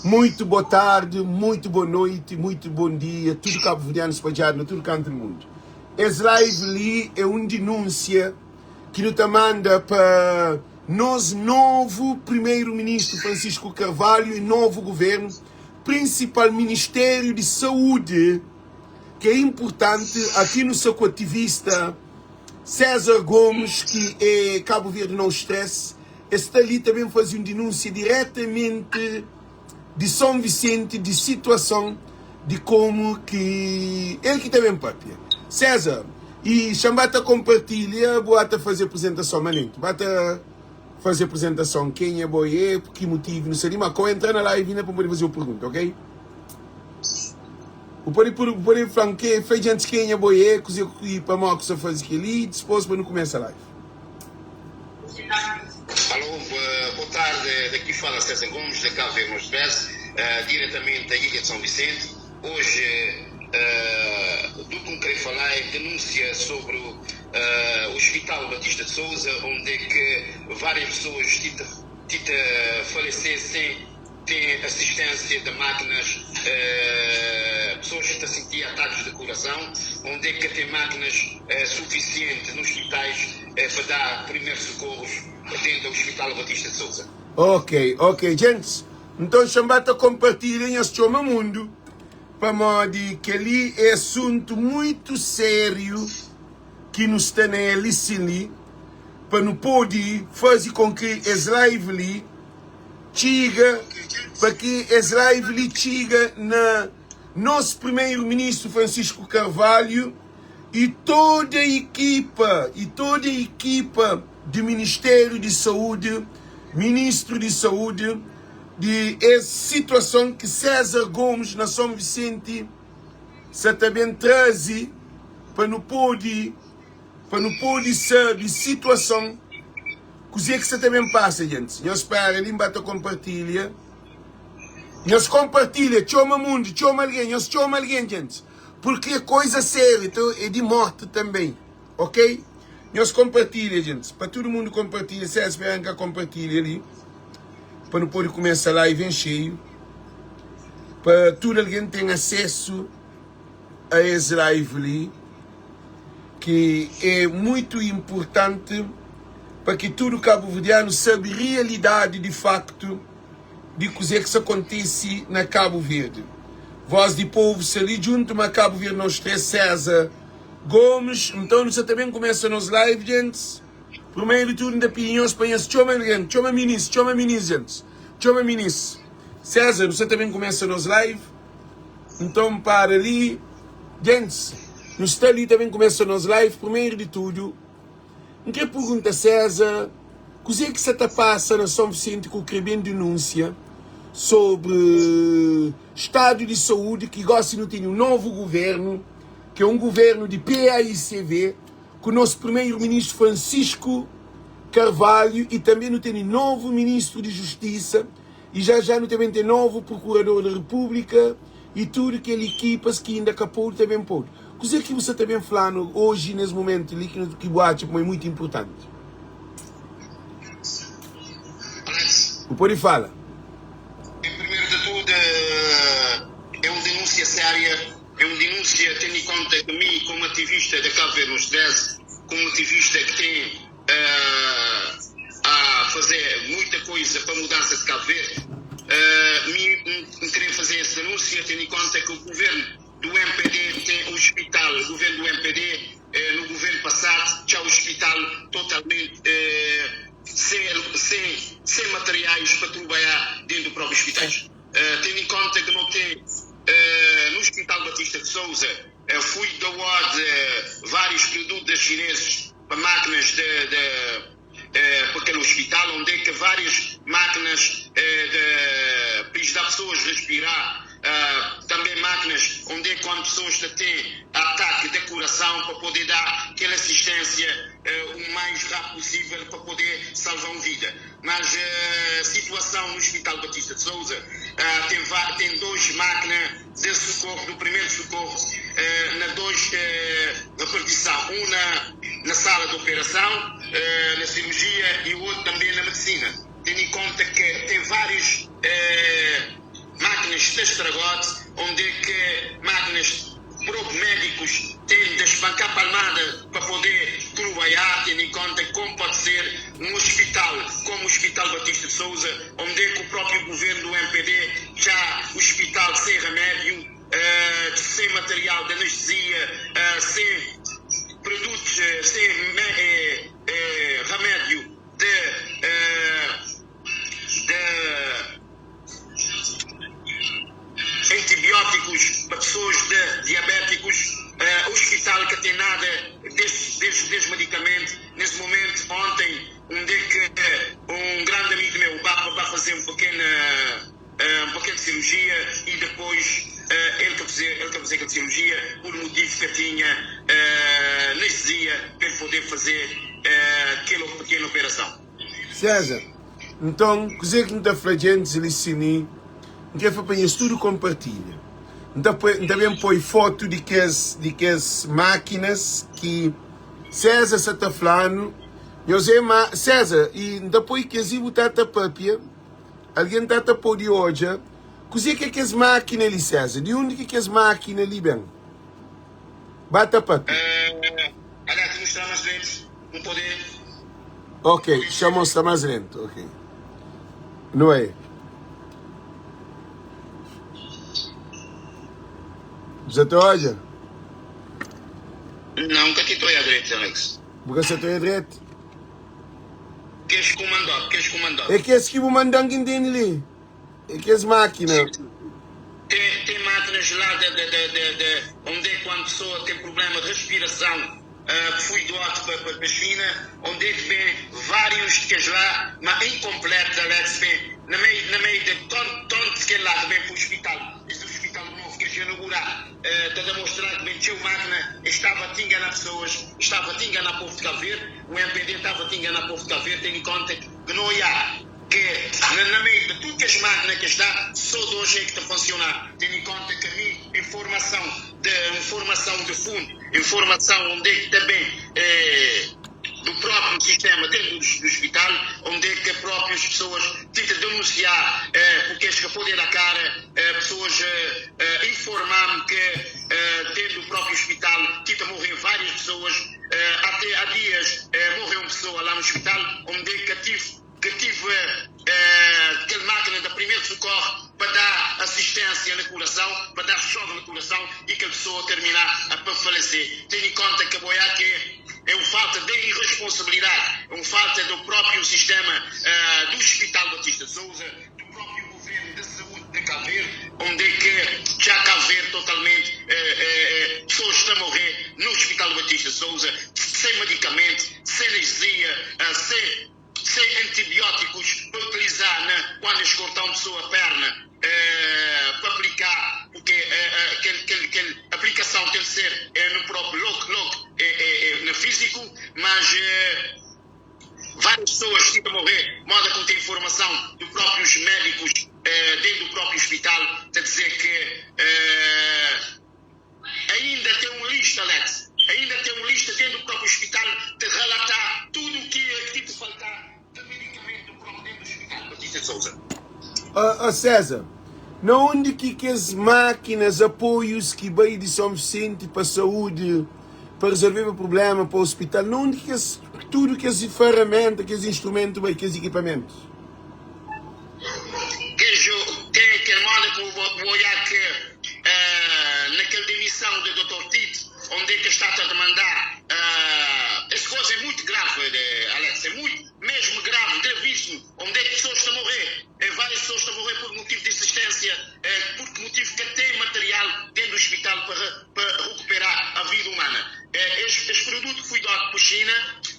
Muito boa tarde, muito boa noite, muito bom dia, tudo cabo-verdiano espalhado na tudo canto do mundo. Es live li é um denúncia ki nu ta manda pa nos novo primeiro-ministro Francisco Carvalho e novo governo, principal Ministério de Saúde, que é importante aqui no sa ku ativista César Gomes, ki é Cabo Verde No Stress, es sta li ta ben faze un denúnsia diretamente di São Vicente di situason di komu ki el ki ta ben papia. César, i xa-m ba ta konpartilha, bu ata faze aprizentason manenti, ba ta faze aprizentason kenha bo é, ki motivu nu sta li, ma ko entra na live inda pa N pode faze-u pergunta, ok? Bu pode bu pode fla-m ke fla djantis kenha bo é, kuze i pamodi ku sta faze kel-li, dispôs pa nu kumesa live. Alô, boa tarde, daqui fala César Gomes da Cabo Verde No Stress, diretamente da Ilha de São Vicente. Hoje do que me querer falar é denúncia sobre o Hospital Batista de Sousa, onde é que várias pessoas tita, tita falecer sem ter assistência de máquinas, pessoas que sentir ataques de coração, onde é que tem máquinas suficientes nos hospitais para dar primeiros socorros dentro do Hospital Batista de Sousa. Ok, ok, gentis, nton xa-m ba ta konpartilha nhas txoma mundu, pamodi kel-li é asuntu muitu sériu ki nu sta na el li sin li, pa nu pode faze kon ki es live li txiga, pa ki es live li txiga na nos Primeiro Ministro Francisco Carvalho e toda equipa, e toda equipa de Ministério de Saúde, Ministro de Saúde, de es situação que César Gomes na São Vicente sa ta ben traze pa nu pode pa nu pode sabe situação Kuzê ki sta ta ben pasa, gentis? Nhos spera li, N ba ta konpartilha. Nhos konpartilha, txoma mundu, txoma algen, nhos txoma algen, gentis, purki é koiza sériu, então é di morti tanbê, ok? Nhos konpartilha, gentis, pa tudu mundu konpartilha, se es spera N ka konpartilha li, pa nu pode kumesa live en xeiu, pa tudu algen ten asesu a es live li. ki é muitu inpurtanti pa ki tudu kabuverdianu sabe rialidadi di faktu di kuzê ki sa kontise na Kabu Verdi. Voz di Povu sta li djuntu ma Kabu Verdi Nos 3 César Gomes. Nton nu sa ta ben kumesa nos live djentis. Primeru di tudu N ta pidi nhos pa nhos txoma algen, txoma minis, txoma minis djentis, txoma minis. César nu sa ta ben kumesa nos live. Nton para li. Gentis, nu sta li ta ben kumesa nos live. Primeru di tudu, N kre pergunta César kuzê ki sa ta pasa na São Vicente ku kre ben denúnsia sobri stadu di saúdi ki gosi nu tene un novu guvernu, ki é un guvernu di PAICV ku nos primeru ministru Francisco Carvalho i tanbe nu tene novu ministru di justisa. I já já nu ta ben ten novu Prokurador da Repúblika i tudu kel ikipas ki inda ka podu ta ben podu. Kuzê ki bu sa ta ben fla-nu oji nes mumentu li ki bu atxa ma é muitu inpurtanti? Alex. Bu pode fala. Em primeiro de tudo, é um denúncia séria, é um denúncia tendo em conta que mim, como ativista da Cabo Verde nos 13, como ativista que tem a fazer muita coisa para a mudança de Cabo Verde, me querer fazer essa denúncia, tendo em conta que o governo do MPD tem o hospital, o governo do MPD, no governo passado, tinha o hospital totalmente sem, sem, sem materiais para trabalhar dentro do próprio hospital. Tendo em conta que não tem no Hospital Batista de Souza, fui doado vários produtos chineses para máquinas de, de, eh, para aquele hospital, onde é que várias máquinas eh, de, para ajudar pessoas a respirar, eh, também máquinas onde é que quando pessoas têm ataque de coração para poder dar aquela assistência eh, o mais rápido possível para poder salvar uma vida. Mas a situação no Hospital Batista de Souza tem, tem duas máquinas de socorro, do primeiro socorro, na dois repartição, um na, na sala de operação, na cirurgia e o outro também na medicina. Tendo em conta que tem várias. estragote, onde é que máquinas próprios médicos têm de espancar palmada para poder trabalhar, tendo em conta como pode ser um hospital como o Hospital Batista de Sousa, onde é que o próprio governo do MPD já o hospital sem remédio, uh, sem material de anestesia, uh, sem produtos, uh, sem remédio de, de antibióticos para pessoas de diabéticos, uh, hospital que tem nada desse, desse, desse medicamento. Nesse momento, ontem, um dia que um grande amigo meu vai, vai fazer um pequeno, uh, uma pequena cirurgia e depois uh, ele que fazer, ele que fazer aquela cirurgia por motivo que tinha uh, anestesia para ele poder fazer uh, aquela pequena operação. César, nton, kuzê ki N ta fla djentis li si-ni, N krê fla pa nhos tudu konpartilha. N ta poi, N ta ben poi fotu di kes, di kes mákinas ki César sa ta fla-nu. Nhos é ma, César, i N ta poi kes i bu ta ta pâpia, algen ta ta pode odja kuzê ki é kes mákina li, César. Di undi ki kes mákina li ben? Ba ta pâpia. Uh, aliás, mostra mais lento, um poder. Ok, xa mostra más lentu, ok. Nu bai. Bu sa ta odja? Não, nunca te oia direito, Alex. Bu ka sa ta odja dretu? Kes ku mandó, kes ku mandó. É kes ki bu manda-m ki N tene li. É kes mákina. Tem, tem máquinas lá de, de, de, de, de onde é quando a pessoa tem problema de respiração, uh, fui doado para pa, pa China, onde é que vem vários que lá, mas incompletos, Alex, vem na meio, na meio de tanto, tanto que lá que vem para o hospital, esse hospital novo que a gente inaugurar, uh, está a demonstrar que vem tinha máquina, estava a te enganar pessoas, estava a te enganar povo de Cabo Verde, o MPD estava a te enganar povo de Cabo Verde, tendo em conta que não há que na, na meio de tudo que as máquinas que está, só dois é que está a funcionar. Tendo em conta que a minha informação de, informação de fundo, informação onde é que também eh, do próprio sistema dentro do, do hospital, onde é que as próprias pessoas tentam denunciar, eh, porque escapou da cara, eh, pessoas eh, eh, informam que eh, dentro do próprio hospital tenta morrer várias pessoas, eh, até há dias eh, morreu uma pessoa lá no hospital, onde é que tive que tive eh, aquela máquina de primeiro socorro para dar assistência no coração, para dar choque no coração e que a pessoa terminar a para falecer. Tendo em conta que a boiaque é uma falta de irresponsabilidade, é uma falta do próprio sistema uh, do Hospital Batista de Souza, do próprio governo de saúde de Cabo Verde, onde é que já Cabo Verde totalmente eh, eh, pessoas estão a morrer no Hospital Batista de Souza, sem medicamento, sem anestesia, sem sem antibióticos para utilizar né, quando eles cortam a pessoa a perna, eh, para aplicar, porque eh, aquele, aquele, aquele aplicação tem que ser eh, no próprio logo, logo no físico, mas várias pessoas ficam a morrer, moda como tem informação dos próprios médicos dentro do próprio hospital, a dizer que ainda tem um lista, Alex, ainda tem um lista dentro do próprio hospital de relatar tudo o que é que tipo faltar de medicamento próprio dentro do hospital Batista de Souza. Ó César, na undi ki kes mákinas, apoios ki bai di São Vicente pa saúde, pa resolveba problema pa hospital, na undi ki kes, tudo kes ferramenta, kes instrumento bai, kes equipamentos? Kes, tem aquele modo que vou olhar que uh, naquela demissão do Dr. Tite, onde é que está a demandar, uh, essa coisa é muito grave, Alex, é muito mesmo grave, gravíssimo, onde é que pessoas estão a morrer. Eh, várias pessoas estão a morrer por motivo de assistência, eh, por motivo que tem material dentro do hospital para, para recuperar a vida humana. Eh, este, este produto que foi dado por China,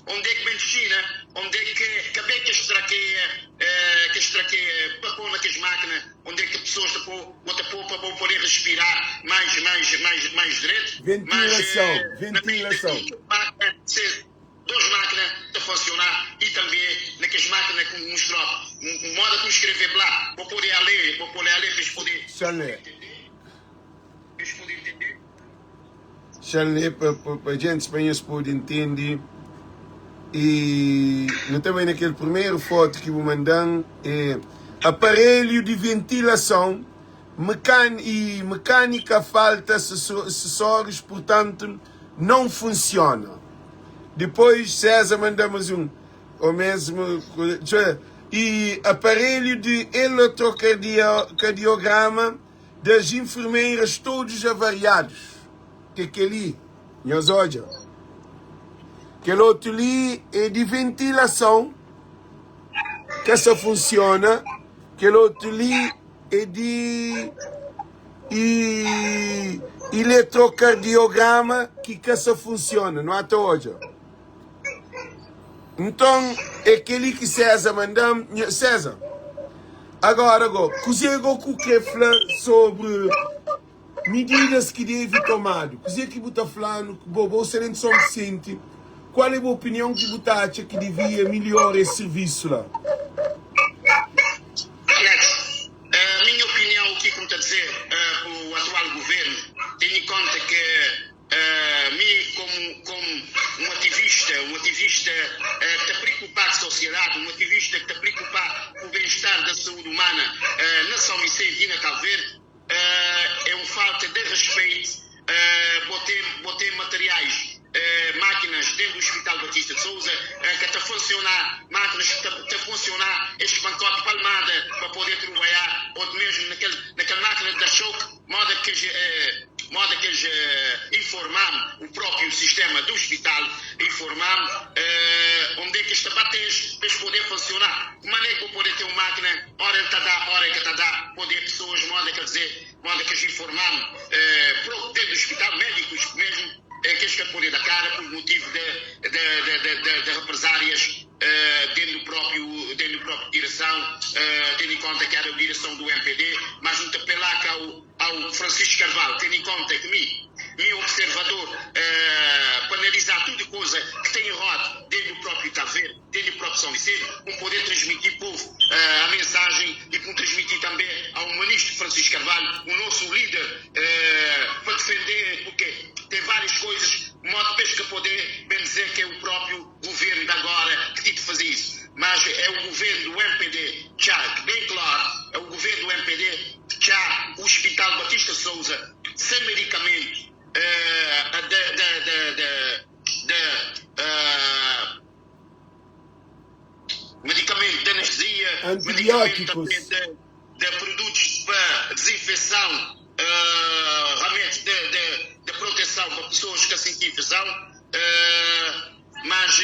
onde é que vem de China, onde é que acabei que estraqueia, que estraqueia para pôr naquelas máquinas, onde é que as pessoas bota pôr para poder respirar mais, mais, mais, mais direito. Ventilação, mas, ventilação. Duas máquinas a funcionar e também naquelas máquinas que mostrou, modo como escrever lá, vou poder a ler, vou poder a ler para eles poderem entender. Eles poderem entender. Xa lê pa, pa, pa gente pa nhos pode entende. E nu ta bai na kel primeru foto ki bu manda-m é aparelho de ventilação. Mekan e mekanika falta acessórios, portanto não funciona. Depois César manda mais um, o mesmo, e aparelho de eletrocardiograma das enfermeiras todos avariados. Que kel-li, nhos odja. Kel otu li é di ventilason, ka sa funciona. Kel otu li é di i iletrokardiograma ki ka sa funsiona. Nu ata odja. Nton, é kel-li ki Séza manda-m. Nha Séza, agora go, kuzê go ku krê fla sobri mididas ki debe tomadu? Kuzê ki bu ta fla-nu? Bo, bo sta dentu Son Visenti, kual é bu opinion ki bu ta atxa ki devia milhora es sirvisu la? Alex, Minha opinião o ki ku ta dizer pa o atual governo, tendo em conta que mi como como um ativista, um ativista que ta preocupa ku sociedade, um ativista que ta preocupa ku bem estar da saúde humana na São Vicente e na Cabo Verde, é um falta de respeito bo tem bo tem materiais máquinas dentro do Hospital Batista de Sousa que ta funcionar máquinas que ta ta funcionar es pancote palmada pa poder trabalhar ou mesmo naquel naquel máquina de dar choque moda que moda que eles informam o próprio sistema do hospital informam onde é que está bater para poder funcionar como é que vou poder ter uma máquina ora ele tá dar ora ele que tá dar poder pessoas moda quer dizer moda que eles informam dentro do hospital médicos mesmo que eles querem poder da cara por motivo de, de, de, de, de, de represárias dentro do próprio dentro do próprio direção tendo em conta que era a direção do MPD mas não te apelar ao ao Francisco Carvalho, tendo em conta que mim, meu observador, uh, para analisar tudo coisa que tem errado dentro do próprio Cabo Verde, dentro do próprio São Vicente, um poder transmitir povo uh, a mensagem e um transmitir também ao ministro Francisco Carvalho, o nosso líder, uh, para defender, porque tem várias coisas, modo pesca poder bem dizer que é o próprio governo de agora que tem de fazer isso. Mas é o governo do MPD, já, bem claro, é o governo do MPD já o Hospital Batista Souza sem medicamento uh, de, de, de, de, de uh, medicamento de anestesia, antibióticos, medicamento de, de produtos para desinfecção, uh, realmente de, de, de proteção para pessoas que sentem infecção, uh, mas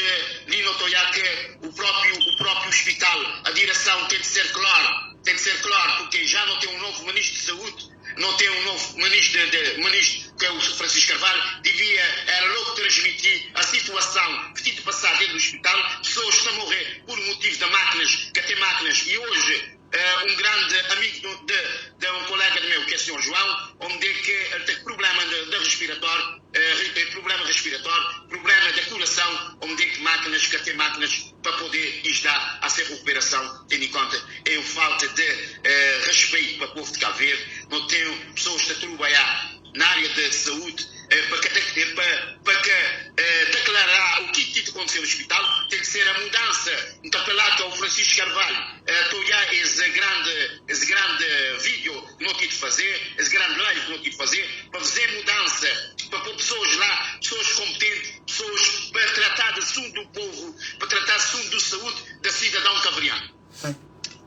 li notou já que o próprio, o próprio hospital, a direção tem de ser claro, tem de ser claro, porque já não tem um novo ministro de saúde, não tem um novo ministro, de, de, ministro que é o Francisco Carvalho, devia era logo transmitir a situação que tinha de passar dentro do hospital, pessoas estão a morrer por motivo de máquinas, que tem máquinas, e hoje uh, um grande amigo de, de, um colega meu, que é o senhor João, onde é que ele tem problema de, de respiratório, uh, problema respiratório, problema de coração, onde é que máquinas, que tem máquinas para poder ajudar a ser recuperação, tendo em conta é uma falta de uh, respeito para o povo de Cabo Verde, não tenho pessoas a trabalhar na área de saúde para que, para, para que eh, declarar o que, que aconteceu no hospital, tem que ser a mudança. Então, lá que é o Francisco Carvalho, estou eh, já esse grande, esse grande vídeo que não tive de fazer, esse grande live que não tive de fazer, para fazer mudança, para pôr pessoas lá, pessoas competentes, pessoas para tratar de assunto do povo, para tratar de assunto de saúde da cidadão cavriano.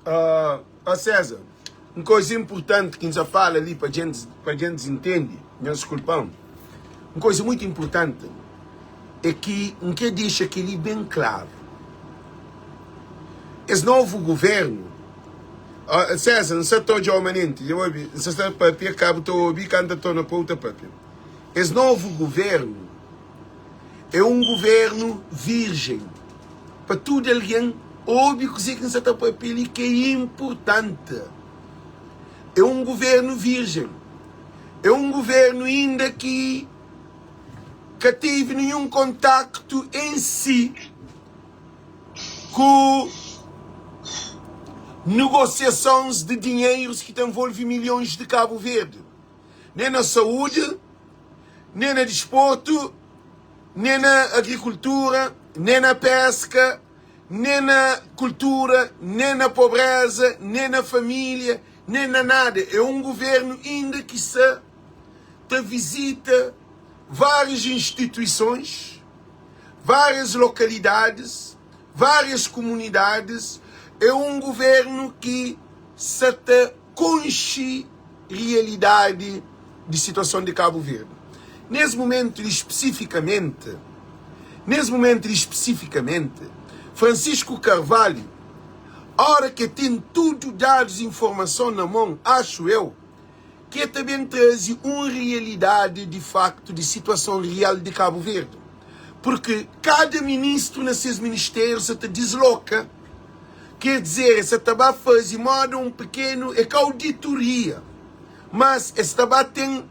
Uh, oh César, uma coisa importante que nos fala ali para gente, para gente entende, me desculpam, uma coisa muito importante é que um que deixa aquele bem claro. Esse novo governo, uh, César, não sei se estou manente, eu ouvi, não sei se papel, cabo estou ouvi, canta estou na ponta papel. Esse novo governo é um governo virgem. Para tudo alguém ouve que que está papel e que é importante. É um governo virgem. É um governo ainda que que teve nenhum contacto em si com negociações de dinheiros que envolvem milhões de Cabo Verde. Nem na saúde, nem na desporto, nem na agricultura, nem na pesca, nem na cultura, nem na pobreza, nem na família, nen na nada. É un guvernu inda ki sa ta vizita várias instituisons, várias lokalidadis, várias kumunidadis. É un guvernu ki sa ta konxe realidadi di situason di Kabu Verdi. Nes mumentu li spesifikamenti, nes mumentu li spesifikamenti, Francisco Carvalho, ora ke ten tudu dadus i informason na mon, axu eu, ke ta ben traze un realidadi di faktu di situason real di Kabu Verdi. Purki kada ministru na ses ministériu sa ta disloka, ker dizer, es sa ta ba faze moda un pekenu, é ka auditoria, mas es ta ba ten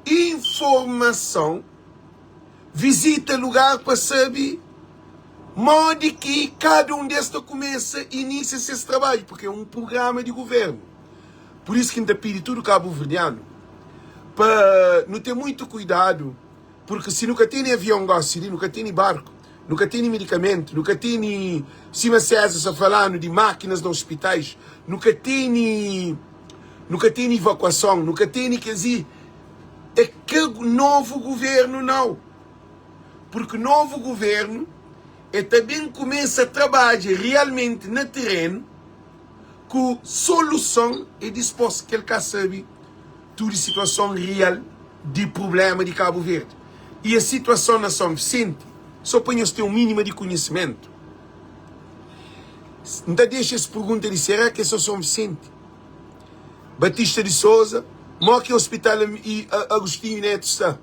informason, vizita lugar pa sabe modi ki kada un des ta kumesa inisia ses trabadju, purki é un prugrama di guvernu. Pur isu ki N ta pidi tudu kabuverdianu pa nu ten muitu kuidadu, purki si nu ka tene avion gosi li, nu ka tene barku, nu ka tene medikamentu, nu ka tene, sima César sta falanu, di mákinas na ospitais, nu ka tene, nu ka tene ivakuason, nu ka tene kes i, é ka novu guvernu nau, purki novu guvernu e ta ben kumesa trabadja realmenti na terenu, ku soluson e dispos kel ka sabe tudu situason real di prublema di Kabu Verdi i es situason na Son Visenti so pa nhos ten un minima di kunhisimentu N ta dexa es purgunta di sera ke so Son Visenti Batista di Souza mo ki ospital Agostinho Neto sta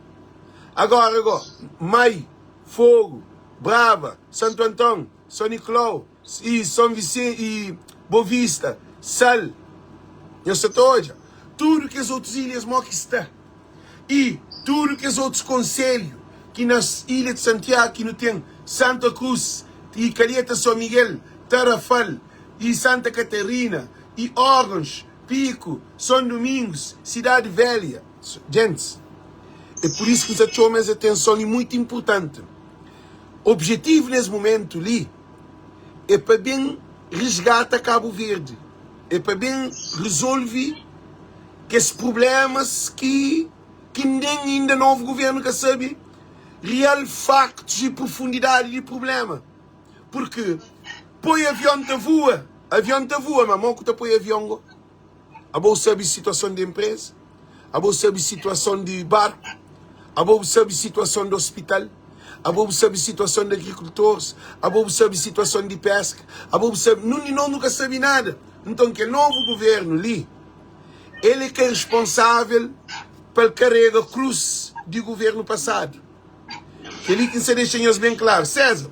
agora go Mai Fogo Brava Santo Anton Son Nicolau i Son Visenti i Bovista, Sal, nhos sa ta odja tudu kes otus ilhas mo ki sta i tudu kes otus konselhu ki nas ilha di Santiagu ki nu ten Santa Cruz i Calheta Son Miguel, Tarrafal i Santa Catarina i Órgãos, Pico, Son Domingos, Cidade Velha. Gentis, é pur isu ki N sa txoma es atenson i muitu inpurtanti. Objetivu nes mumentu li é pa ben resgata Kabu Verdi, é pa ben rezolve kes prublémas ki ki nen inda novu guvernu ka sabe real faktus i profundidadi di prubléma. Purki poi avion ta vua, avion ta vua, ma mo ku ta poi avion go? Abo bu sabe situason di enpresa? Abo bu sabe situason di barku? Abo bu sabe situason di ospital? Abo bu sabe situason di agrikultoris? Abo bu sabe situason di peska? Abo bu sabe. Nun di nos nu ka sabe nada. Nton, kel novu guvernu li, el é ka responsável pa el karega krus di guvernu pasadu. Kel-li ki N sta dexa nhos ben klaru. Séza,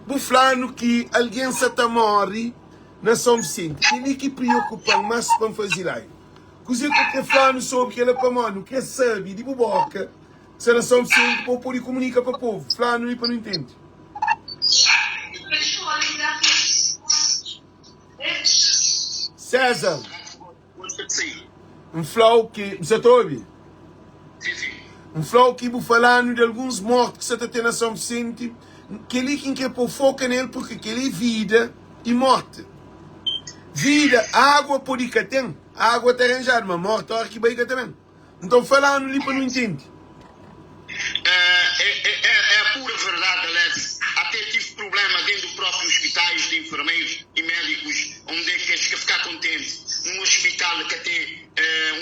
bu fla-nu ki algen sa ta móre Na São Vicente, kel-li ki priokupa-m más pa N faze live. Kuzê ki bu krê fla-nu sobri kel-la? Pamodi nu krê sabe di bu bóka ki sta na São Vicente pa bu pode kumunika pa povu. Fla-nu li pa nu intende. César. N fla-u ki. Bu sa ta obi? N fla-u ki bu fala-nu di alguns morti ki sa ta ten na São Vicente. Kel-li ki N kre pô foka nel, purki kel-li é vida i morti. Vida, água pode ka ten, água ta ranjadu, ma morti óra ki bai ka ta ben. Nton fala-nu li pa nu intende. É a pura verdade, Alex. Até tive problema dentro do próprio hospitais de enfermeiros e médicos, onde é que es ka ficar contente num hospital que tem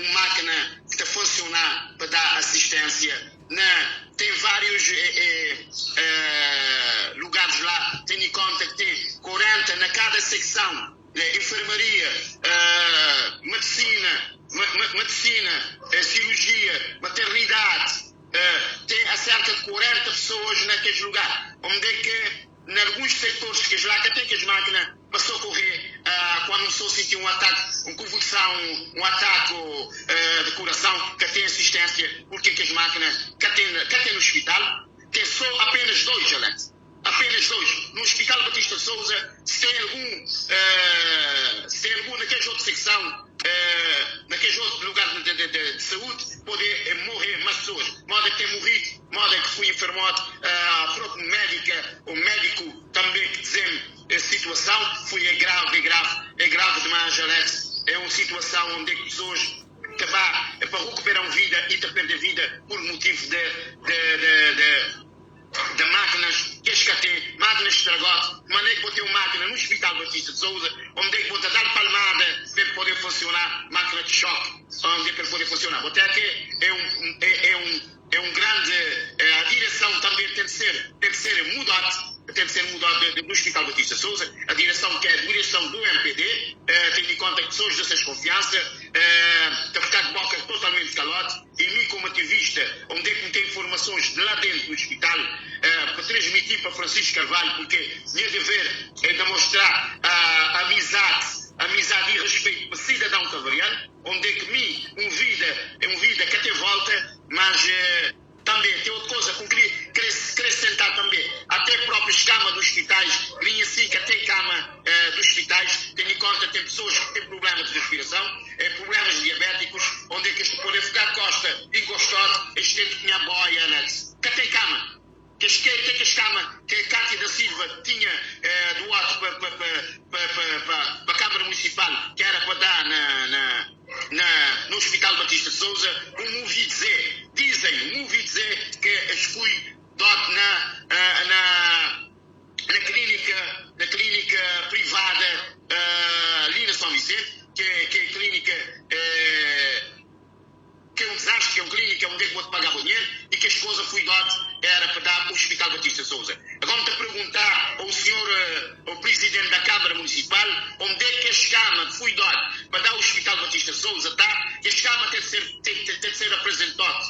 um máquina que ta funcionar pa dar assistência na tem vários lugares lá, tendo em conta que tem 40 na cada secção. Enfermaria, medisina, medisina, cirurgia, maternidade, tem a cerca de 40 pessoas naqueles lugar, onde é que em alguns setores que lá que tem aquelas máquinas para socorrer quando uma pessoa sentir um ataque, uma convulsão, um ataque de coração, que tem assistência, porque aquelas máquinas que tem, que tem no hospital, tem só apenas dois, Alex. Apenas dois. No Hospital Batista de Sousa, se tem algum, se tem algum naqueles outra secção, naqueles outro lugar de, de, de, de saúde, pode morrer mais pessoas. Moda que tem morrido, moda que foi enfermado, a própria médica, o médico também que dizem a situação foi é grave, é grave, é grave demais, Alex. É uma situação onde é que pessoas. funcioná máquina de choque onde é que ele pode funcionar. Até que é um, é, é um, é um grande, a direção também tem de ser, tem de ser mudada, tem de ser mudada do Hospital Batista Sousa, a direção que é a direção do MPD, tendo em conta que pessoas dessas confiança, que ficar de boca totalmente calado, e mim como ativista, onde é que tem informações de lá dentro do hospital, para transmitir para Francisco Carvalho, porque meu dever é demonstrar a amizade, amizade e respeito para cidadão cavariano, onde é que mim, um vida, é um vida que até volta, mas também tem outra coisa com que acrescentar também, até próprias camas dos hospitais, linha 5, até cama dos hospitais, tendo em conta tem pessoas que têm problemas de respiração, problemas diabéticos, onde é que este pode ficar costa encostado, este tempo tinha boia, né? Que até cama. Que que as cama que a Cátia da Silva tinha doado para a Câmara Municipal, que era para dar no Hospital Batista de Sousa, um ouvi dizer, dizem, um ouvi dizer que as fui doado na clínica privada ali na São Vicente, que é clínica, que é um desastre, que é uma clínica onde é que vou-te pagar o dinheiro, e que a esposa foi doado era para dar ao Hospital Batista de Sousa. Agora me perguntar ao senhor, ao presidente da Câmara Municipal, onde é que a cama foi doado para dar ao Hospital Batista de Sousa, tá? Que a cama tem de ser, tem, tem, tem de ser apresentado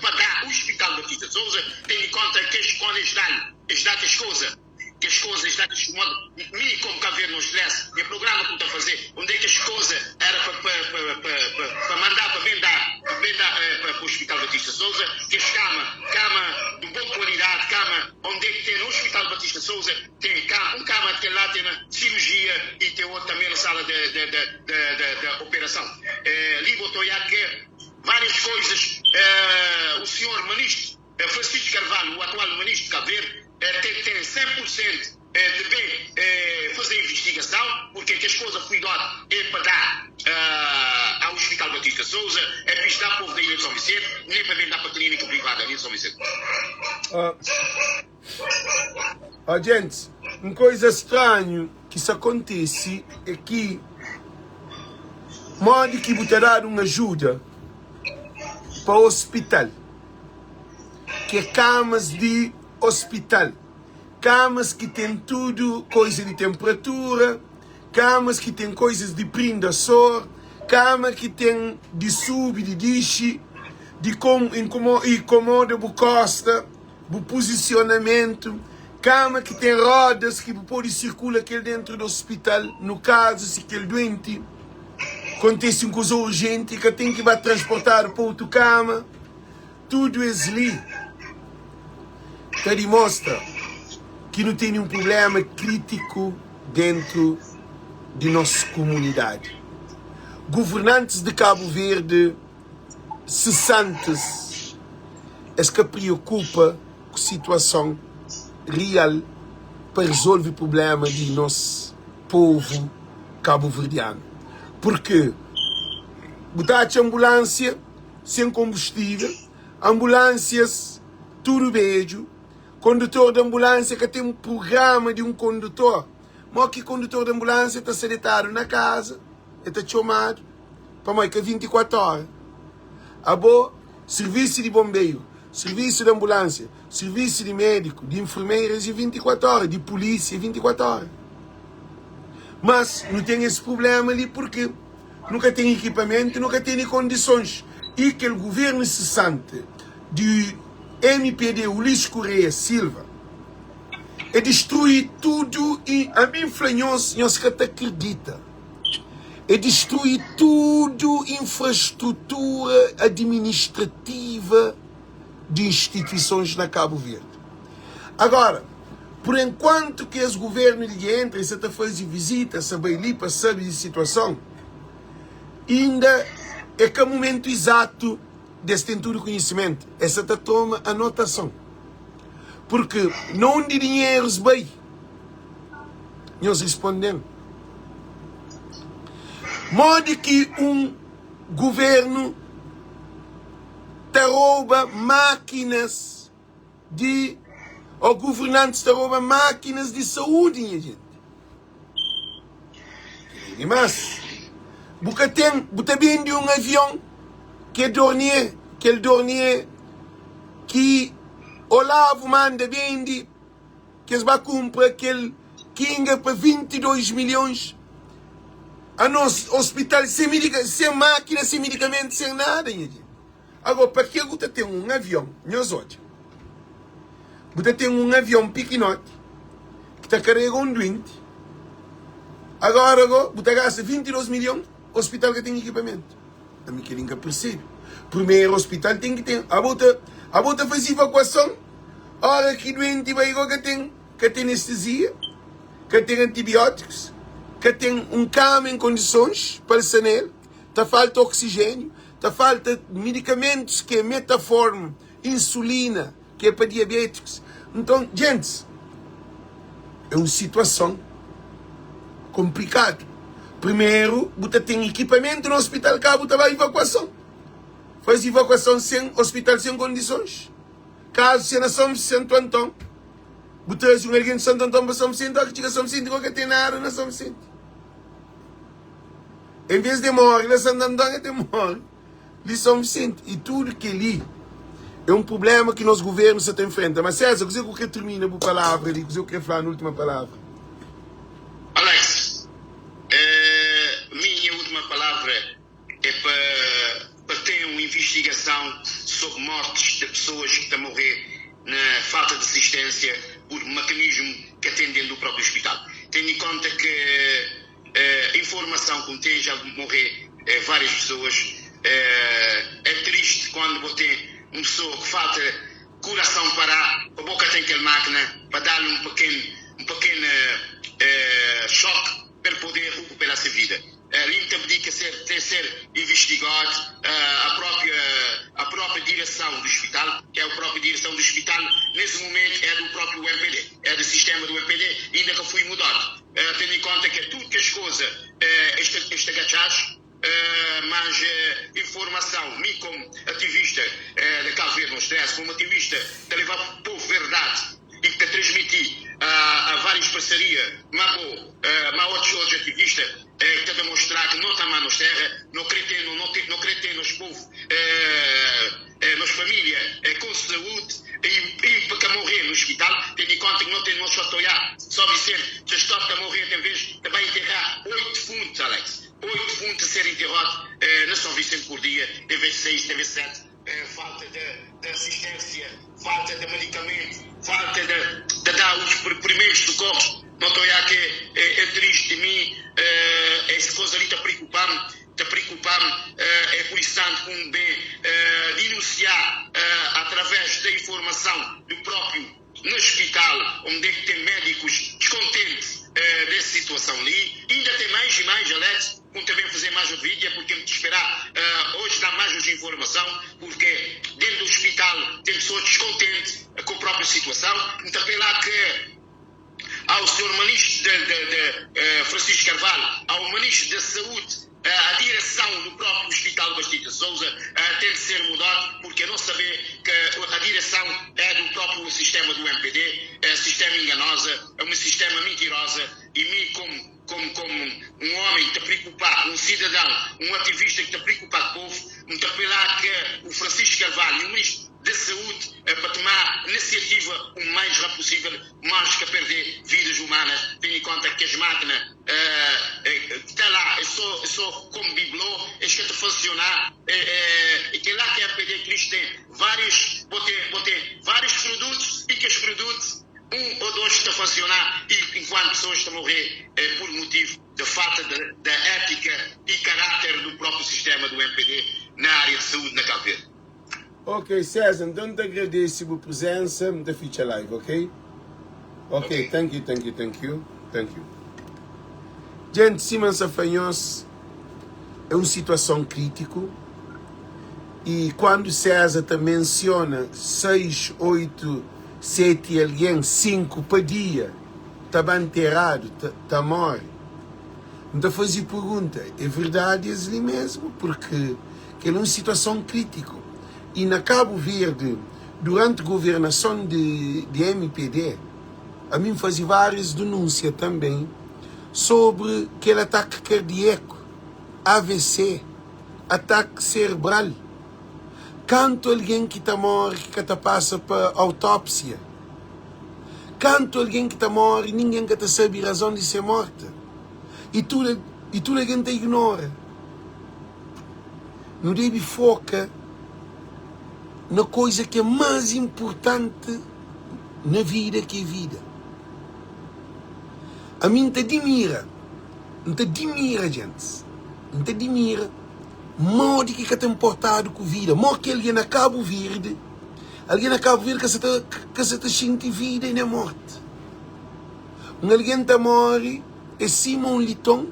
para dar ao Hospital Batista de Sousa, tendo em conta que as coisas dão, as dão as coisas, que as coisas dão, que modo, mim como cá ver no stress, meu programa que estou a fazer, onde é que as coisas era para mandar para bem dar, para bem dar, para o Hospital Batista de Sousa, que as cama, cama de boa qualidade, cama, onde é que tem no Hospital Batista de Sousa, tem cama, um cama que lá tem na cirurgia e tem outro também na sala de operação. Ali botou já que várias coisas, o senhor ministro, Francisco Carvalho, o atual ministro de Cabo Verde, tem 100% de bem fazer investigação, porque que as coisas foi dado é para dar ao Hospital Batista de Sousa, é para dar ao povo da Ilha de São Vicente, nem para vender para a clínica privada da Ilha de São Vicente. Gente, uma coisa estranha que isso acontece é que modo que você dar uma ajuda para o hospital, que é camas de hospital, camas que tem tudo, coisa de temperatura, camas que tem coisas de prinda sor, cama que tem de sub, de diche, de com, incomoda bu costa, bu posicionamento, cama que tem rodas que pode circular aquele dentro do hospital, no caso se aquele doente acontece uma coisa urgente que tem que vai transportar para outra cama, tudo isso ali te demonstra que não tem nenhum problema crítico dentro de nossa comunidade. Governantes de Cabo Verde cessantes, é que preocupa com a situação real para resolver o problema de nosso povo cabo-verdiano. Porque botar a ambulância sem combustível, ambulâncias tudo beijo, condutor de ambulância que tem um programa de um condutor, mas que condutor de ambulância está sedetado na casa, está chamado para mais que 24 horas. Abo, serviço de bombeiro, serviço de ambulância, serviço de médico, de enfermeiras e 24 horas, de polícia 24 horas. Mas não tem esse problema ali porque nunca tem equipamento, nunca tem condições. E que o governo cessante de MPD, Ulisses Correia Silva, é destruir tudo e a mim flanhou-se, nós que até acredita. É destruir tudo infraestrutura administrativa de instituições na Cabo Verde. Agora, por enquanto que esse governo de entra e se está fazendo visita, sabe ali para saber a situação, ainda é que é o momento exato desse tem tudo conhecimento. Essa tá toma anotação. Porque não de dinheiros bem. Nós respondemos. Modo que um governo te rouba máquinas de... Ou governantes te rouba máquinas de saúde, minha gente. E mais. Bu ka ten, bu ta bende un avion ki é Dornier, kel Dornier ki Olavo manda bende, ki es ba kunpra kel Kinga pa 22 milhons. Anos hospital sen medika, sen mákina, sen medikamentu, sen nada, nha gente. Agora, pa ke bu ta ten un avion? Nhos odja. Bu ta ten un avion pikinoti ki ta karega un duenti. Agora go, bu ta gasta 22 milhon, hospital ka ten ekipamentu. Ami kel-li N ka persebe. Primeru hospital ten ki ten. Abo ta, abo ta faze evakuason, ora ki duenti bai go ka ten, ka ten anestezia, ka ten antibiótikus, ka ten un kama en kondisons pa el sta na el, ta falta oksijéniu, ta falta midikamentus ki é metaform, insulina ki é pa diabétikus. Nton, gentis, é un situason konplikadu. Primeru, bu ta ten ekipamentu na ospital ka bu ta ba ivakuason. Faze ivakuason sen ospital sen kondisons. Kazu se na São Santo Anton, bu traze un algen di Santo Anton pa São Vicente, óki txiga São Vicente, ka ten nada na São Vicente. En vez de móre na Santo Anton, el ta móre li São Vicente. I tudu kel-li é un prubléma ki nos govérnu sa ta infrenta. Má César, kuzê ki bu krê tirmina bu palavra li? Kuzê ki bu krê fla-nu última palavra? Alex, Minha última palavra é pa pa ten un invistigason sobri mortis de pesoas ki ta morre na falta de asistênsia pur makanismu ka ten dentu do própriu hospital. Tendo em conta ke Informação ku tem já morrê várias pessoas é triste quando bo tem um pessoa que falta coração pará pa bo ka tem kel máquina pa dal um pequeno um pequeno choque pa el poder recuperar se vida li nta pdi ke ser tem ser investigado a própria a própria direção do hospital que é a própria direção do hospital nesse momento é do próprio MPD é do sistema do MPD inda ka fui mudado. Tendo em conta que tudo kes koza esta esta gatxados, mas informação, mi como ativista de Cabo Verde No Stress, como ativista ta leva povo verdade e ta transmiti a várias parceria ma bo ma otos otos ativista que ta demonstra que no ta ama nos terra, no kre ten no no kre ten nos povo Nos família é com saúde e pa ka morrê no hospital, tendo em conta que no tem nos só ta oiá São Vicente, dja stop ta morrê tem vez ta bai enterrá 8 defuntos, Alex, 8 defuntos a ser enterrado na São Vicente por dia, tem vez 6, tem vez 7, falta de de assistência, falta de medicamento, falta de de dar os primeiros socorros, no ta oiá que é triste, mi esse coisa ali ta preocupa-me. Ta preocupa-m é por isso tanto ku N ben dinunsiá através da informação do próprio no hospital onde é que tem médicos descontente desse situação li. Inda tem mais e mais, Alex, ku N ta ben fazer mais outro vídeo, é porque N ta esperá hoje dá mais hoje informação, porque dentro do hospital tem pessoas descontente com a própria situação. N ta apelá que ao senhor ministro de, de, de eh, Francisco Carvalho, ao ministro da Saúde, eh, a direção do próprio Hospital Bastida Souza eh, tem de ser mudado, porque não saber que a direção é do próprio sistema do MPD, é sistema enganosa, é um sistema mentirosa, e mim como como, como um homem que te preocupar, um cidadão, um ativista que te preocupar com o povo, me te apelar que o Francisco Carvalho e o ministro da Saúde é para tomar iniciativa o mais rápido possível, mais que perder vidas humanas, tendo em conta que as máquinas uh, uh, está lá, é só, é só como bibelô, é que funcionar, é, é, que lá que a PD Cristo tem vários, botei, vários produtos e que os produtos, um ou dois estão a funcionar e enquanto pessoas estão a morrer é, por motivo da falta de, da ética e caráter do próprio sistema do MPD na área de saúde na Cabo Verde. Ok César, nton N ta agradese bu presensa, N ta fitxa live, ok? Ok, thank you, thank you, thank you, thank you. Gente, sima N sa fla nhos, é un situason krítiku y kuandu César ta mensiona 6, 8, 7 algen, 5 pa dia ta ba nteradu, ta, ta móre, N ta faze pergunta, é verdadi es li mesmu? Purki Kel un situason kritiku y na Kabu Verdi duranti governason di di mpd ami N fazi varias denunsia tanben sobri kel ataki kardieku. AVC, ataki serebral. Kantu algen ki ta móre ki ka ta pasa pa autópsia? Kantu algen ki ta móre ningen ka ta sabe razon di se mórti i tudu i tudu algen ta ignora? Nu debe foka na koza ki é más inportanti na vida ki é vida. Ami N ta dimira, N ta dimira gentis, N ta dimira modi ki ka ta inportadu ku vida, mo ki algen na Kabu Verdi, algen na Kabu Verdi ka sa ta ka sa ta xinti vida i nen morti. Un algen ta móre é sima un liton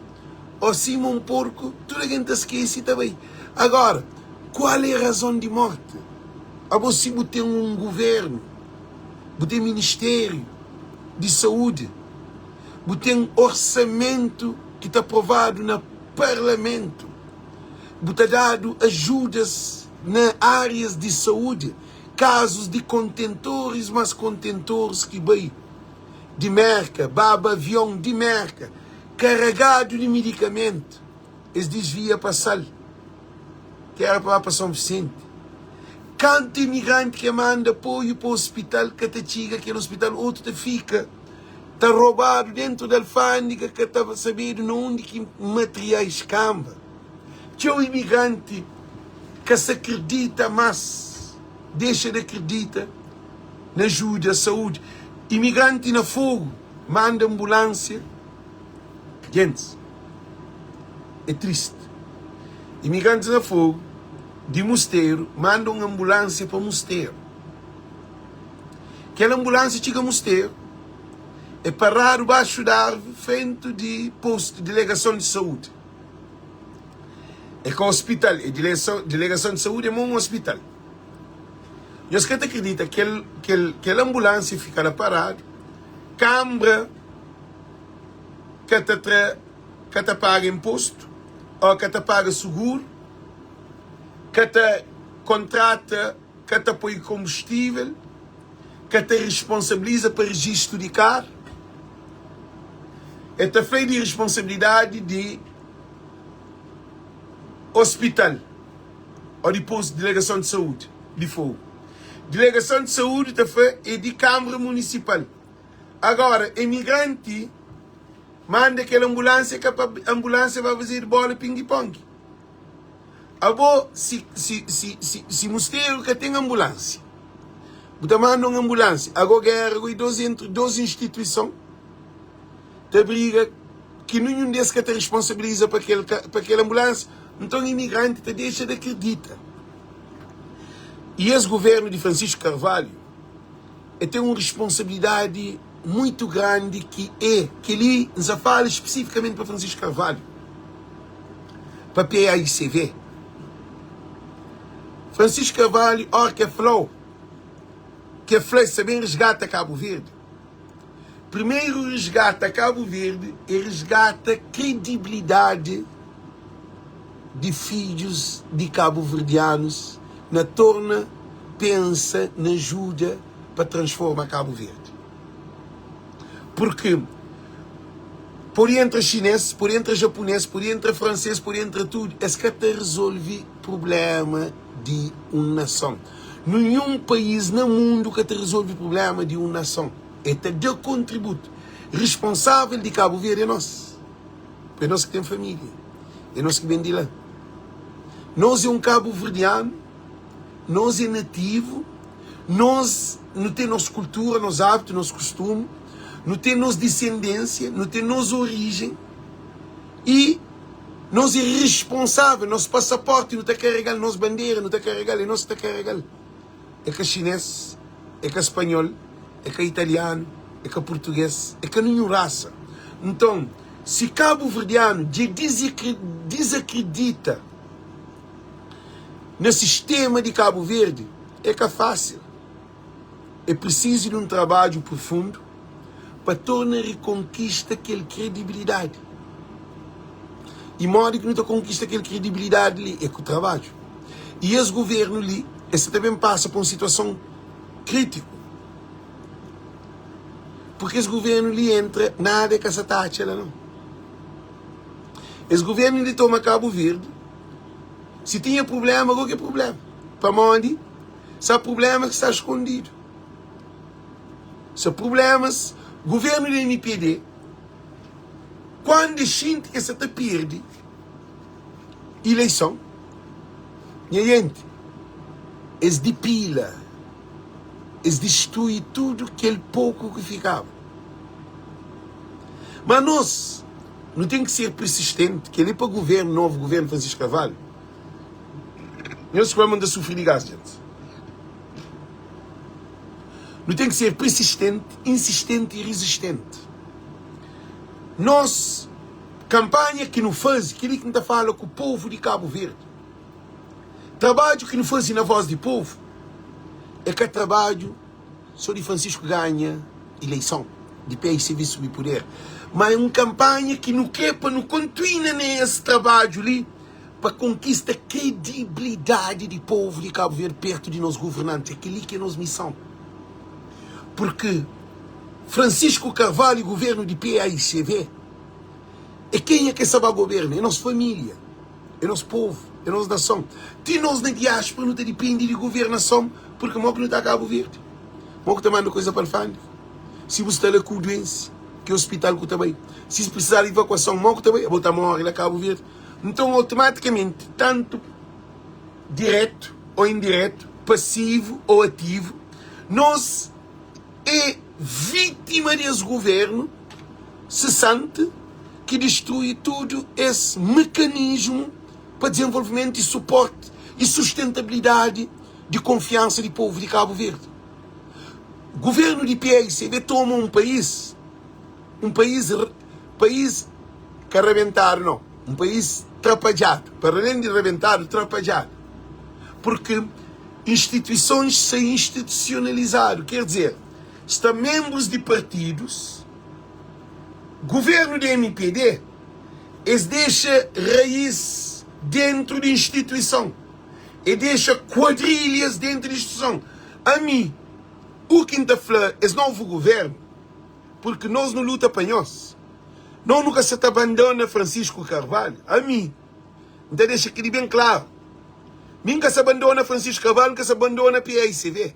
ô sima un porku, tudu algen ta skese i ta bai. Agora, kual é razon di morti? Abo si bu ten un guvernu, bu ten ministériu di saúdi, bu ten orsamentu ki ta aprovadu na parlamentu, bu ta dadu ajudas na árias di saúdi, kazus di kontentoris mas kontentoris ki bai di Merka, baba avion di Merka karagadu di midikamentu, es disvia pa Sal, ki era pa ba pa Son Visenti. Kantu imigranti ke manda apoiu pa ospital ka ta txiga kel ospital, otu ta fika ta robadu dentu di alfandega, ka ta sabedu na undi ki matriais kanba. Txeu imigranti ka sa kridita mas, dexa di akridita na ajuda saúdi. Imigranti na Fogu manda anbulansia. Gentis, é tristi. Imigrantis na Fogu di Musteru manda un anbulansia pa Musteru. Kel anbulansia txiga Musteru, é paradu baxu di arvi frentu di postu dilegason di saúdi. É ka ospital, é dilegason di saúdi é ma un ospital. Nhos ka ta kridita, kel, kel, kel anbulansia fika la paradu, kanbra ka ta tra, ka ta paga inpostu, ô ka ta paga suguru, ka ta kontrata, ka ta poi konbustível, ka ta responsabiliza pa rejistu di karu. El ta fla di responsabilidadi di ospital ô di postu dilegason di saúdi di Fogu. Dilegason di saúdi ta fla é di Kamara Munisipal. Agora, emigranti manda kel anbulansia ka pa anbulansia ba fazedu bola pingi-pongi. Abo si si si si si Musteru ka ten anbulansia, bu ta manda un anbulansia. Ago gera go i dos entri dos instituison ta briga ki ninhun des ka ta responsabiliza pa kel pa kel anbulansia. Nton imigranti ta dexa di akredita. I es guvernu di Francisco Carvalho e ten un responsabilidadi muitu grandi ki e kel-li N sa fala spesifikamenti pa Francisco Carvalho. Pa PAICV. Francisco Carvalho ora ke flau ke fla e sa ben resgata Cabo Verde. Primeiro resgata Cabo Verde e resgata credibilidade di fidjus di cabo-verdianos na torna pensa na ajuda pa transforma Cabo Verde. Porque pode entra chinês, pode entra japonês, pode entra francês, pode entra tudo, es ka ta resolve problema di un nason. Nenhum país na mundo ka ta resolve problema di un nason. E ta da kontributu. Responsável di Cabo Verde é nós. É nós ki ten família. É nós ki ben di la. Nós é un cabo-verdiano, nós é nativo, Nos nu ten nos kultura, nos abitu, nos kustumu, nu ten nos disendénsia, nu ten nos orijen y nos é responsável. Nos pasaporti nu ta karega-l, nos bandera nu ta karega-l, é nos ki ta karega-l. É ka xinês, é ka spanhol, é ka italianu, é ka purtugês, é ka ninhun rasa. Nton, si kabuverdianu dja dizakridita na sistema di Kabu Verdi, É ka fásil. É prisizu di un trabadju profundu pa torna rikonkista kel kredibilidadi. I modi ki nu ta konkista kel kredibilidadi li? É ku trabadju. I es guvernu li, es sa ta ben pasa pa un situason krítiku. Purki es guvernu li entra, nada e ka sa ta atxa la nau. Es governu di toma Kabu Verdi, si tinha prublema, go ki prublema? Pamodi sa prublema ki sta skondidu. Sa prublemas, governu di MPD, kuandu e xinti ki e sa ta pirdi ileison, nha jenti, es dipila, es distrui tudu kel poku ki fikaba. Ma nos, nu ten ki ser persistenti, kel li pa governu, novu governu Francisco Carvalho. Nhos fla ma N ta sufri di gas, djentis. Nu ten ki ser persistenti, insistenti i rizistenti. Nos kanpanha ki nu faze, kel-li ki N ta fala ku povu di Kabu Verdi, trabadju ki nu faze na Voz di Povu é ka trabadju sô di Francisco ganha ileison, di PICV subi puder, má é un kanpanha ki nu krê pa nu kontuina na es trabadju li pa konkista kredibilidadi di povu di Kabu Verdi pertu di nos governanti. É kel-li ki é nos mison. Purki Francisco Carvalho e governu di PAICV é kenha ki sa ba goberna? É nos família, é nos povu, é nos nason. Ti nos na diáspora nu ta dipende di governason purki mo ki nu ta Kabu Verdi? Mo ki ta manda koisa pa alfândega? Si bu sta la ku duense, ki ospital ku ta bai? Si precisar di evakuason, mo ku ta bai? Abo ta more la Kabu Verdi. Nton, otomatikamenti, tantu diretu ô indiretu, pasivu ô ativu, nos é vítima di es governu sesanti ki distrui tudu es mekanismu pa dizenvolvimentu i suporti i sustentabilidadi di konfiansa di povu di Kabu Verdi. Governu di PAICB toma un país Un país país ka rabentadu nau, un país trapadjadu, para alén di rabentadu, trapadjadu, purki instituisons sta institusionalizadu, ker dizer, sta menbrus di partidus, guvernu di mpd, es dexa rais dentru di instituison, e dexa kuadrilhas dentru di instituison. Ami, u ki N ta fla es novu guvernu, Purki nos nu luta pa nhos. Nos nu ka sa ta bandona Francisco Carvalho. Ami, N ta dexa kel-li ben klaru. Mi N ka sa bandona Francisco Carvalho, N ka sa bandona PAICV.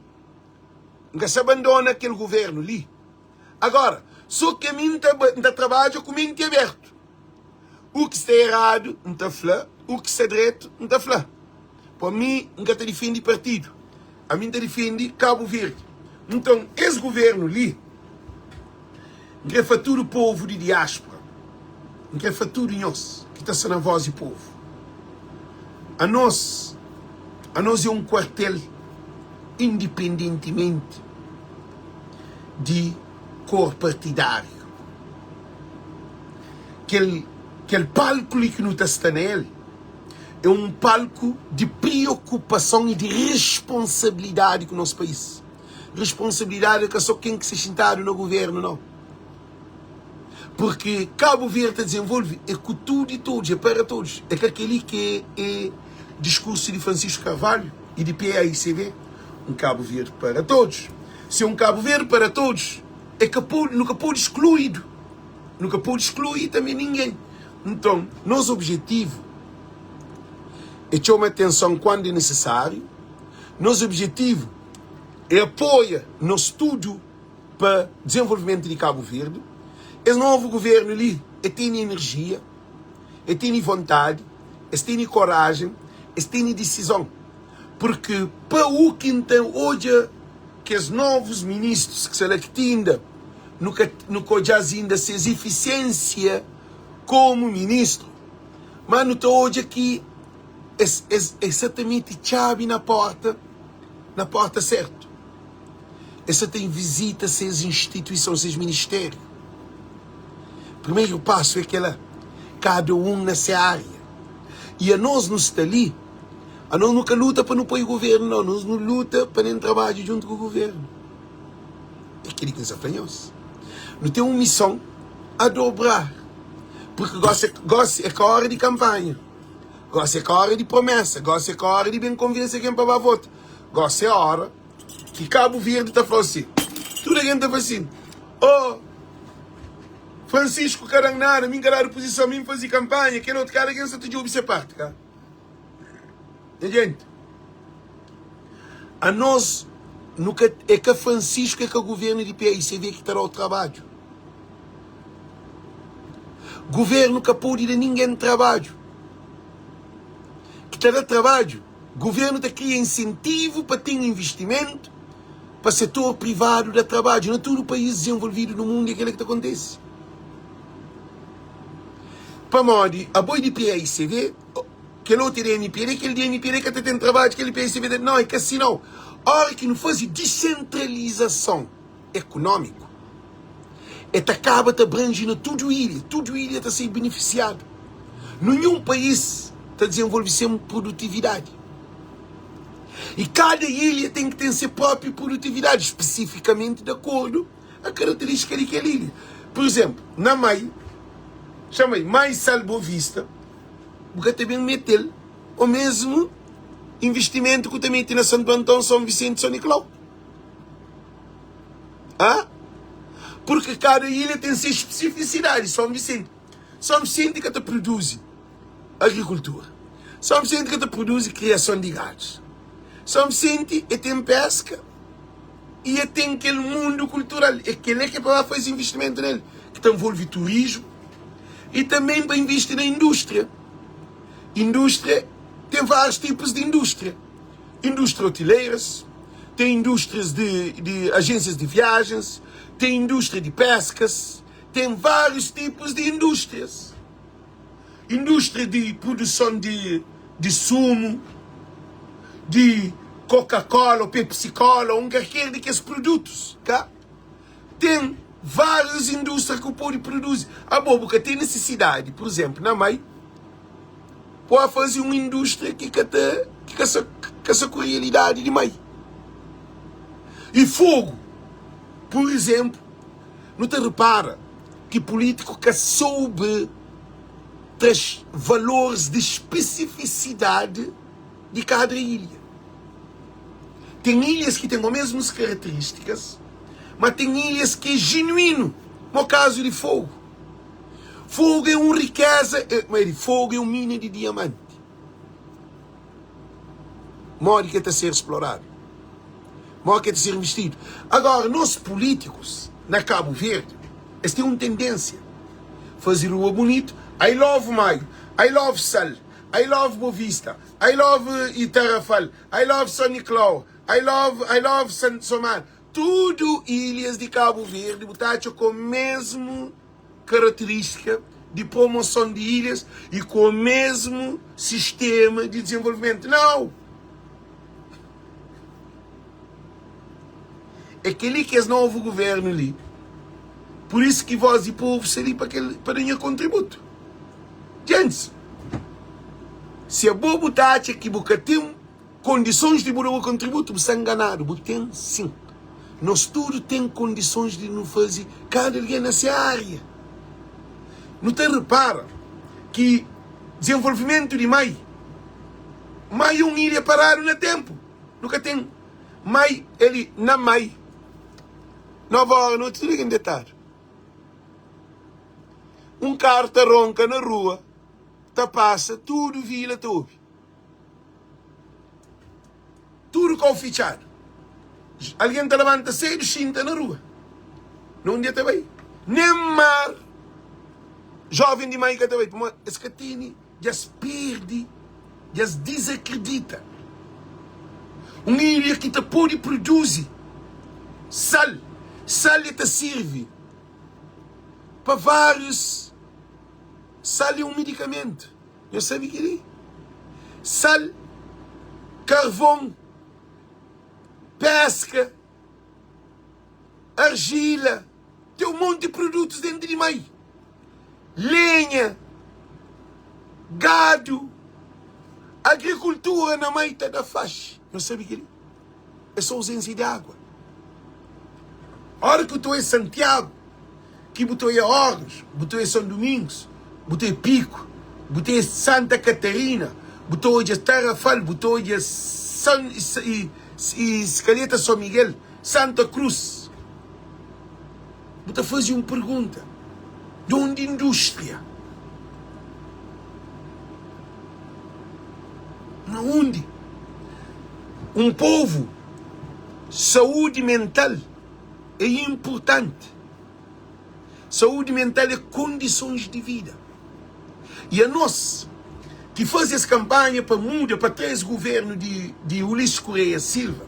N ka sa bandona kel guvernu li. Agora, so ki ami N ta, N ta trabadja ku menti abertu. U ki sta eradu, N ta fla, u ki sta dretu, N ta fla. Pa mi, N ka ta difende partidu. Ami N ta difende Kabu Verdi. Nton, es guvernu li, N kre fla tudu povu di diáspora, N kre fla tudu nhos ki ta sta na Vós di Povu, anos, anos é un kuartel indipendentimenti di kor partidáriu. Kel, kel palku li ki nu ta sta na el, é un palku di priokupason i di responsabilidadi ku nos país. Responsabilidadi é ka só ken ki sta xintadu na guvernu, nau. Purki Kabu Verdi ta dizenvolve é ku tudu i todos, é para todos. É ka kel-li ki é diskursu di Francisco Carvalho i di PAICV, un Kabu Verdi para todos. Se é un Kabu Verdi para todos, é ka pode, nu ka pode skluídu, nu ka pode sklui tanbe ningen. Nton, nos obijetivu é txoma atenson kuandu é nisisáriu. Nos obijetivu é apoia nos tudu pa dizenvolvimentu di Kabu Verdi. Es novu guvernu li, e tene enerjia, e tene vontadi, es tene korajen, es tene disizon. Purki pa u ki N ta odja kes novus ministrus ki sta la ki ti inda nu ka nu ka odja-s inda ses ifisiensia, Komu ministru, má nu ta odja ki es es es sa ta mete txabi na porta na porta sertu. Es sa ta vizita ses instituison, ses ministériu. Primeru pasu é kela, kada un na se ária. I anos nu sta li, anos nu ka luta pa nu poi guvernu, nau, nos nu luta pa nen trabadja djuntu ku guvernu. É kel-li ki N sta fla nhos. Nu ten un mison a dobrar. Purki gósi, gósi é ka óra di kanpanha. Gósi é ka óra di promésa. Gósi é ka óra di ben konvense algen pa ba vota. Gósi é óra ki Kabu Verdi ta fla si. Tudu algen ta fla si, Oh! Francisco ka da-m nada, mi N ka dadu puzison, mi N faze kanpanha, kel otu kada ken sa ta djobe se parti, ka? Nha jenti, anos nu ka, é ka Francisco, é ka guvernu di PAICV ki ta da-u trabadju. Guvernu ka pode da ningen trabadju. Ki ta da trabadju, guvernu ta kria insentivu pa ten investimentu, pa setor privadu da trabadju. Na tudu país dizenvolvidu nu mundu é kela ki ta kontese. Pamodi abo é di PAICV, kel otu é di MPD, kel di MPD ka ta ten trabadju, kel di PAICV ta. Nau, é ka si nau. Ora ki nu faze disentralizason ekonómiku, e ta kaba ta abranji na tudu ilha, tudu ilha ta ser benefisiadu. Ninhun país ta dizenvolve sen produtividadi. I kada ilha ten ki ten se própi produtividadi, spesifikamenti di akordu a karaterístika di kel ilha. Pur izénplu, na Mai, txama i Mai Sal Boa Vista, bu ka ta ben mete-l omésmu investimentu ku ta mete na Santu Anton, Son Visenti, Son Niklau. Hã? Purki kada ilha ten se spesifisidadi. Son Visenti, Son Visenti ka ta produzi agrikultura. Son Visenti ka ta produzi kriason di gadus. Son Visenti e ten peska i e ten kel mundu kultural. E kel-la ki é pa ba faze investimentu nel, ki ta nvolve turismu i tanben pa invisti na indústria. Indústria ten várius tipus di indústria. Indústria hoteleiras, ten indústrias di di ajênsias di viajens, ten indústria di peskas, ten várius tipus di indústrias. Indústria di produson di di sumu, di Coca-Cola ou Pepsi-Cola, un kalker di kes produtus, ka? Ten várius indústria ki bu pode produzi. Abo bu ka ten nisisidadi, pur izénplu, na Mai, bu ba faze un indústria ki ka ta ki ka sa ka sa ku realidadi di Mai. I Fogu, pur izénplu, nu ta repara ki pulítiku ka soube tra valoris di spesifisidadi di kada ilha. Ten ilhas ki ten omesmus karaterístikas, ma ten ilhas ki é jinuínu, mo kazu di Fogu. Fogu é un rikeza, é, Fogu é un mina di diamanti. Modi ki el ta ser sploradu? Modi ki el ta ser investidu? Agora, nos pulítikus na Kabu Verdi, es ten un tendênsia, faze rua bunitu, I love Maio, I love Sal, I love Bovista, I love Itarafal, I love São Nicolau, I love, I love San Somar. Tudu ilhas di Kabu Verdi bu ta atxa ku mesmu karaterístika di promoson di ilhas i ku mesmu sistema di dizenvolvimentu. Nau! É kel-li ki es novu guvernu li. Pur isu ki Voz di Povu sta li pa kel, pa da nha kontributu. Djentis, si abo bu ta atxa ki bu ka ten kondisons di bu da bu kontributu, bu sta nganadu. Bu ten sin. Nos tudu ten kondisons di nu faze kada algen na se aria. Nu ta repara ki dizenvolvimentu di Mai, Mai é un ilha paradu na tenpu. Nu ka ten Mai é li na Mai. Nova ora noti tudu algen detadu. Un karu ta ronka na rua, ta pasa, tudu vila ta obi. Tudu kau fitxadu. Algen ta labanta sedu, xinta na rua. Na undi el ta bai? Nen mar joven di mai ka ta bai, pamodi es ka tene. Dja es perde, dja es dizakredita. Un ilha ki ta pode produzi sal. Sal e ta sirvi pa várius. Sal é un medikamentu. Nhos sabe kel-li? Sal, karvon, péska, arjila. Ten un monti produtus déntu di mai. Lenha, gadu, agrikultura na mai ta da faxi. Nhos sabe kel-li? É sô ozénsia di agua. Óra ki bu ta oia Santiagu, ki bu ta oia Órgãos, bu ta oia São Domingos, bu ta oia Piku, bu ta oia Santa Katarina, bu ta odja Tarrafal, bu ta odja San i i Skaleta São Miguel, Santa Cruz. Bu ta faze un pergunta. Di undi indústria? Na undi? Un povu, saúdi mental é inpurtanti. Saúdi mental é kondisons di vida. I anos ki faze es kanpanha pa muda pa tra es guvernu di di Ulisses Correia Silva,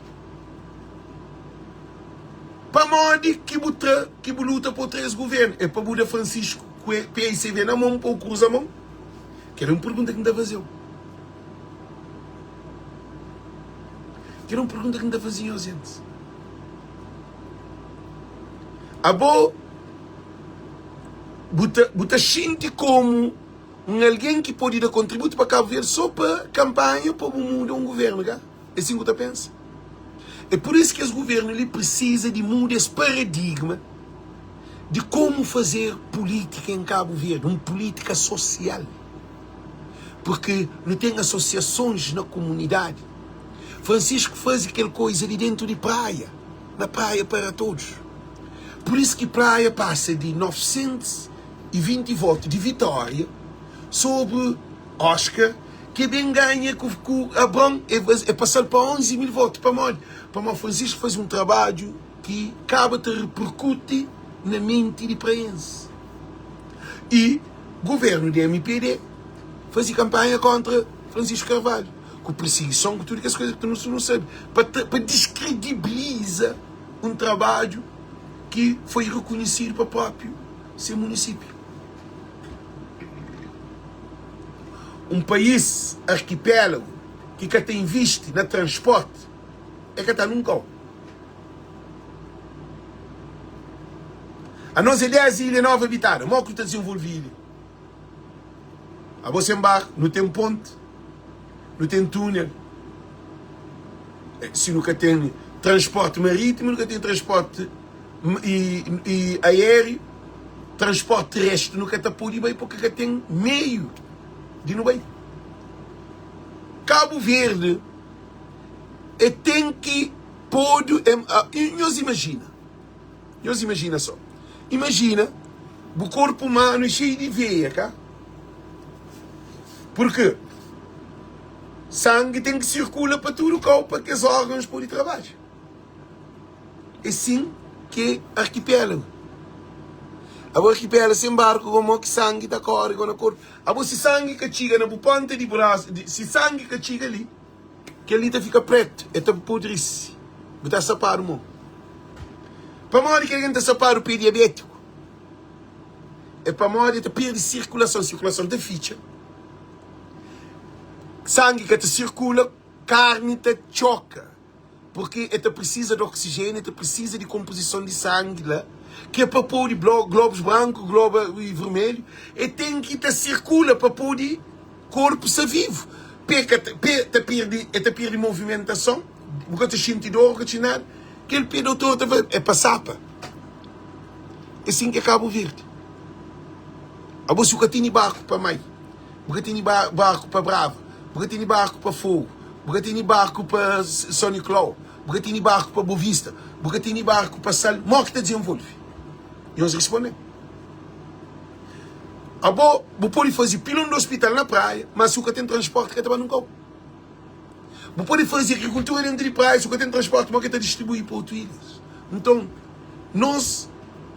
pamodi ki bu tra ki bu luta pa tra es guvernu? É pa bu da Francisco ku PICV na mon pa bu kruza mon? Kel é un pergunta ki N ta faze-u. Kel é un pergunta ki N ta faze nhos gentis. Abo bu ta bu ta xinti komu un algen ki pode da kontributu pa Kabu Verdi so pa kanpanha pa bu muda un guvernu, ka? É sin ku ta pensa? É pur isu ki es guvernu li prisiza di muda es paradigma di komu fazer pulítika en Kabu Verdi, un pulítika sosial. Purki nu ten asosiasons na komunidadi. Francisco faze kel koiza li dentu di Praia, na Praia para Todos. Pur isu ki Praia pasa di 920 votu di vitória sobri Oscar ki ben ganha ku ku Abrão e pasal pa 11 mil votu. Pamodi? Pamodi Francisco faze un trabadju ki kaba ta reperkuti na menti di praense. I guvernu di mpd faze kanpanha kontra Francisco Carvalho ku pirsigison ku tudu kes kuza ki nu sabe pa pa diskredibiliza un trabadju ki foi rekonhesidu pa propriu se munisipiu. Un país arkipélagu ki ka ta invisti na transporti e ka ta nun kau. Anos é 10 ilha nova abitada, mo ki nu ta dizenvolve ilha? Abo sen barku, nu ten ponti, nu ten túnel. Si nu ka ten transporti marítimu, nu ka ten transporti i aériu, transporti terestri nu ka ta pode bai porque ka ten meiu di nu bai. Kabu Verdi e ten ki podu, nhos imajina, nhos imajina so, imajina bu korpu umanu é xeiu di veia, ka? Porque sangi ten ki sirkula pa tudu kau pa kes órgãus pode trabadja. É sin ki é arkipélagu. Abo arkipélagu sen barku go mo ki sangi ta kóre go na korpu. Abo si sangi ka txiga na bu ponta di brasu, si sangi ka txiga li, kel-li ta fika prétu, el ta podrise. Bu ta sapadu mo. Pamodi ki algen ta sapadu pé diabétiku? É pamodi el ta perde sirkulason, sirkulason ta fitxa, sangi ka ta sirkula, karni ta txoka. Purki e ta prisiza di oksijéniu, e ta prisiza di konpozison di sangi la, ki é pa pode globus branku, globu vermelhu, e ten ki ta sirkula pa pode korpu sta vivu. Pé ka ta, pé ta perde, e ta perde movimentason, bu ka ta xinti dor, bu ka ta xinti nada. Kel pé dotor ta fla, é pa sapa. É sin ki é Kabu Verdi. Abo si bu ka tene barku pa mai, bu ka tene barku pa Brava, bu ka tene barku pa Fogu, bu ka tene barku pa São Nicolau, bu ka tene barku pa Bovista, bu ka tene barku pa Sal, mo ki ta dizenvolve? Nhos responde-m. Abo bu pode faze pilon di ospital na praia, ma si bu ka ten transporti ka ta ba nun kau. Bu pode faze agrikultura dentu di praia, si bu ka ten transporti mo ki ta distribui pa otu ilhas? Nton, nos,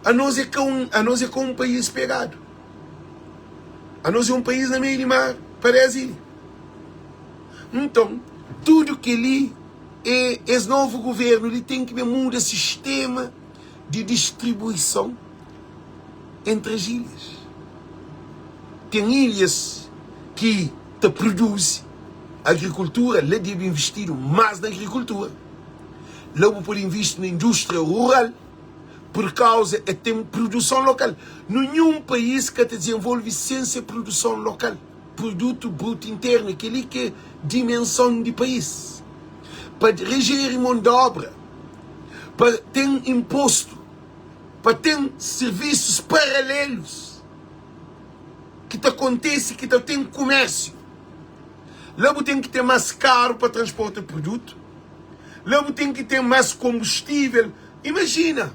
anos é ka un, anos é ka un país pegadu. Anos é un país na meiu di mar pa 10 ilha. Nton, tudu kel-li é es novu guvernu li ten ki ben muda sistema di distribuison entri as ilhas. Ten ilhas ki ta produzi agrikultura, la debe investidu más na agrikultura. La bu pode invisti na indústria rural. Pur kauza e ten produson lokal. Ninhun país ka ta dizenvolve sen se produson lokal, produtu brutu internu. É kel-li ki é dimenson di país. Pa rejeri mon di obra, pa ten inpostu, pa ten sirvisus paralelus ki ta kontese, ki ta ten kumérsiu. La bu ten ki ten más karu pa transporta produtu, la bu ten ki ten más konbustível. Imajina!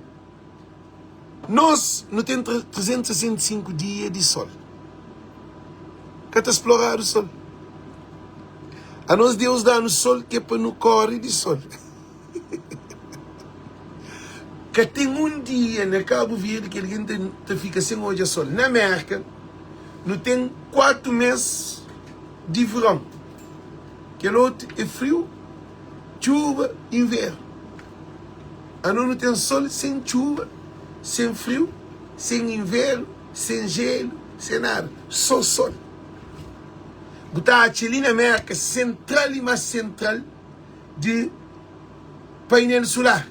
Nos nu ten 365 dia di sol. Ka ta sploradu sol. Anos Deus da-nu sol ki é pa nu kóre di sol. Ka ten un dia na Kabu Verdi ki algen ta fika sen odja sol. Na Mérka nu ten 4 mês di veron. Kel otu é friu, txuba, invernu. Anos nu ten sol sen txuba, sen friu, sen invernu, sen jelu, sen nada. Sô sol. Bu ta atxa li na Mérka sentral i más sentral di painel sular.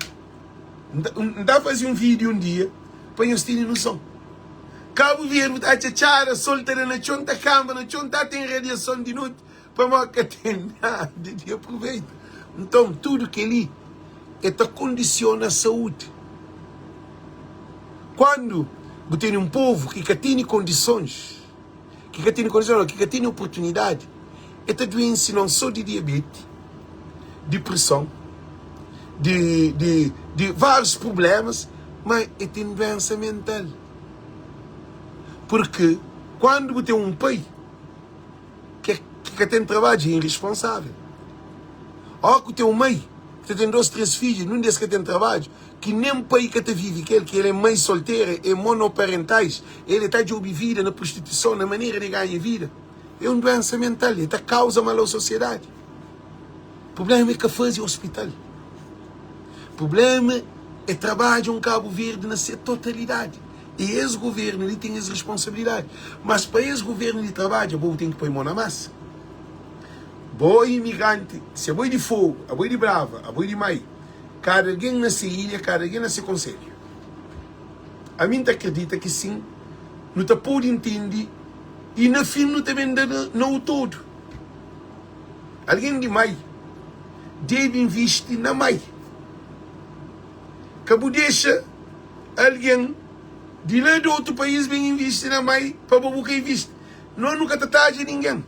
N ta faze un vídiu un dia pa nhos tene noson. Kabu Verdi bu ta atxa txada, sol ta da na txon, ta kanba na txon, ta ten radiason di noti pamodi ka ten nada di aproveita. Nton, tudu kel-li e ta kondisiona saúdi. Kuandu bu tene un povu ki ka tene kondisons, ki ka tene kondison, ki ka tene oportunidadi, e ta duense non so di diabeti, dipreson, di, di, di várius prublémas, ma e ten duensa mental. Purki kuandu bu ten un pai ki ka ten trabadju, é irresponsável. Ó ku ten un mai ki ta ten dôs, três fidju, nun di es ka ten trabadju, ki nen pai ka ta vive ku el, ki el é mai soltera, é monoparentais, el é ta djobe vida na prostituison, na manera di ganha vida, é un duensa mental, el ta kauza mal au sosiedadi. Prublema é ka faze ospital, prublema é trabadja un Kabu Verdi na se totalidadi. E es guvernu li ten es responsabilidadi. Mas pa es guvernu li trabadja, bo bu ten ki poi mon na masa. Bo imigranti, si abo é di Fogu, abo é di Brava, abo é di Mai, Kada algen na se ilha, kada algen na se konselhu. Ami N ta kridita ki sin, nu ta pode intende i na fin nu ta ben da na u todo. Algen di mai debe invisti na mai. Ka bu dexa algen di la di otu país ben invisti na mai pa bo bu ka invisti. Nos nu ka ta tadja ningen.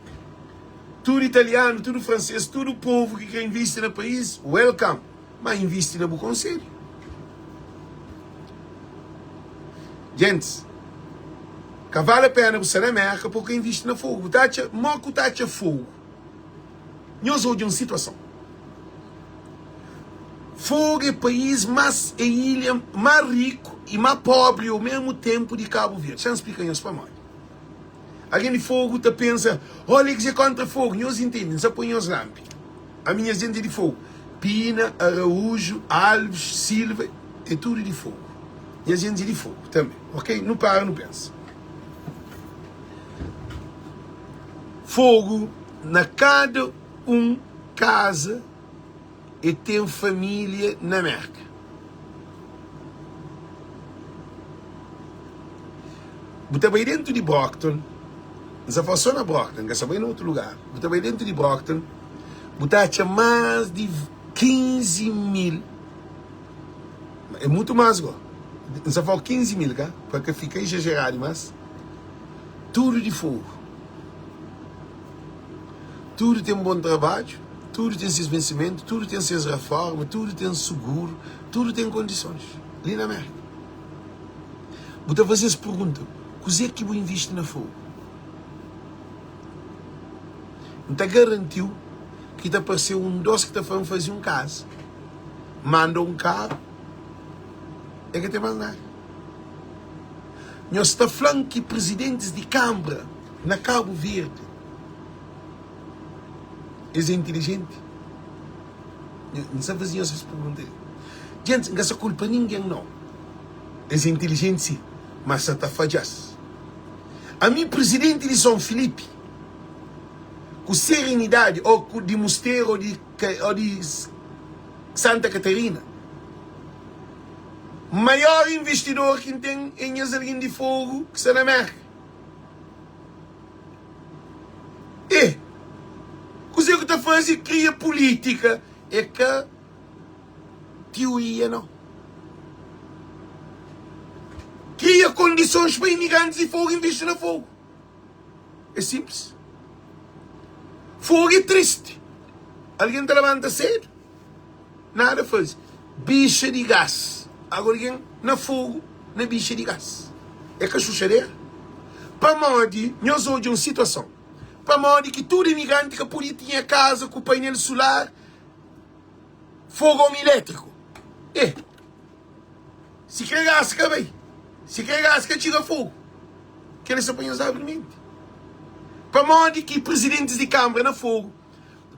Tudu italianu, tudu fransês, tudu povu ki kre invisti na país, welcome! Má invisti na bu konselhu. Gentis, ka vale a pena bu sta na Merka pa bu ka invisti na fogu. Bu ta atxa, mo ku ta atxa fogu? Nhos odja un situason. Fogu é país más, é ilha más riku i más pobri au mesmu tenpu di Kabu Verdi. Xa-m splika nhos pamodi. Algen di Fogu ta pensa, Olha ki kontra Fogu. Nhos intende, N sa poi nhos lampi. Ami nhas djenti é di Fogu. Pina, Araújo, Alves, Silva, é tudu di Fogu. Nhas djenti é di Fogu tanbe. Ok? Nu para nu pensa. Fogu na kada un kaza e ten família na Merka. Bu ta bai dentu di Brockton, N sa fala so na Brockton, N ka sa bai na otu lugar. Bu ta bai dentu di Brockton, bu ta atxa más di 15 mil, é mutu más go, N sa fala 15 mil ka, pa ka fika izajeradu dimás, tudu di fogu. Tudu ten bon trabadju, tudu ten ses vensimentu, tudu ten ses raforma, tudu ten suguru, tudu ten kondisons li na Merka. Bu ta faze es pergunta, Kuzê ki bu invisti na fogu? N ta garanti-u ki ta parse un dos ki ta fla-m faze un kaza, manda un karu, e ka ten más nada. Nhos ta fla-m ki prizidentis di kanbra na Kabu Verdi es é intilijenti? N sta faze nhos es pergunta li. Djentis, N ka sta kulpa ningen nau. Es é intilijenti si, ma sa ta fadja-s. Ami, prizidenti di Son Filipi, ku serenidadi, ô ku di Musteru ô di ô di Santa Katarina, maior investidor ki N ten é nhas algen di Fogu ki sta na Merka. E kuzê ku ta faze kria pulítika é ka tioria nau. Kria kondisons pa imigrantis di Fogu invisti na Fogu. É sinplis. Fogu é tristi. Algen ta labanta sedu, nada faze. Bixa di gas, agu algen na Fogu. na bixa di gás. É ka xuxadera? Pamodi nhos odja un situason? Pamodi ki tudu imigranti ka podia tinha kaza ku painel sular, fogon ilétriku? E si kre gás ka bai, si kre gás ka txiga fogu. Kel-li sta pa nhos abri menti. Pamodi ki prizidentis di kanbra na Fogu,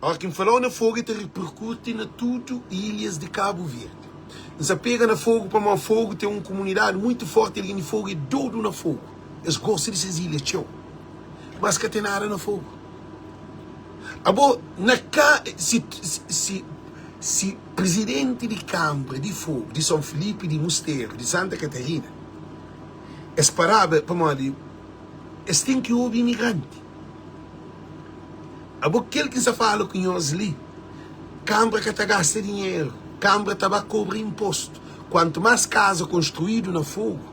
óra ki N fla-u na Fogu, el ta riperkuti na tudu ilhas di Kabu Verdi. N sa pega na Fogu pamodi Fogu ten un kumunidadi muitu fórti, algen di Fogu é dodu na Fogu. Es gosta di ses ilha txeu, mas ka ten nada na Fogu. Abo na ka si si si prizidenti di kanbra di Fogu, di Son Filipi, di Musteru, di Santa Katarina, Es paraba pamodi es ten ki obi imigranti. Abo kel ki N sta fala ku nhos li, kanbra ka ta gasta dinheru, kanbra ta ba kobra inpostu. Kuantu más kaza konstruídu na Fogu,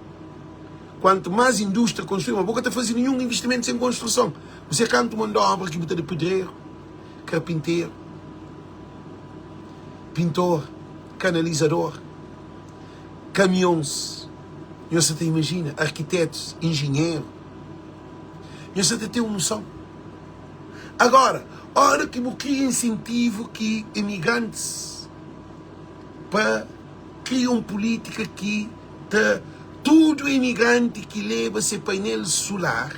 kuantu más indústria konstruídu, ma bo ka ta faze ninhun invistimentu sen konstruson. Bu se kantu mon di obra ki bu ta da pedreru, karpinteru, pintor, kanalizador. kamions, nhos sa ta imajina, arkitetus, injinheru, nhos sa ta ten un noson. Agora, ora ki bu kria insentivu ki imigrantis pa kria un pulítika ki ta tudu imigranti ki leba se painel sular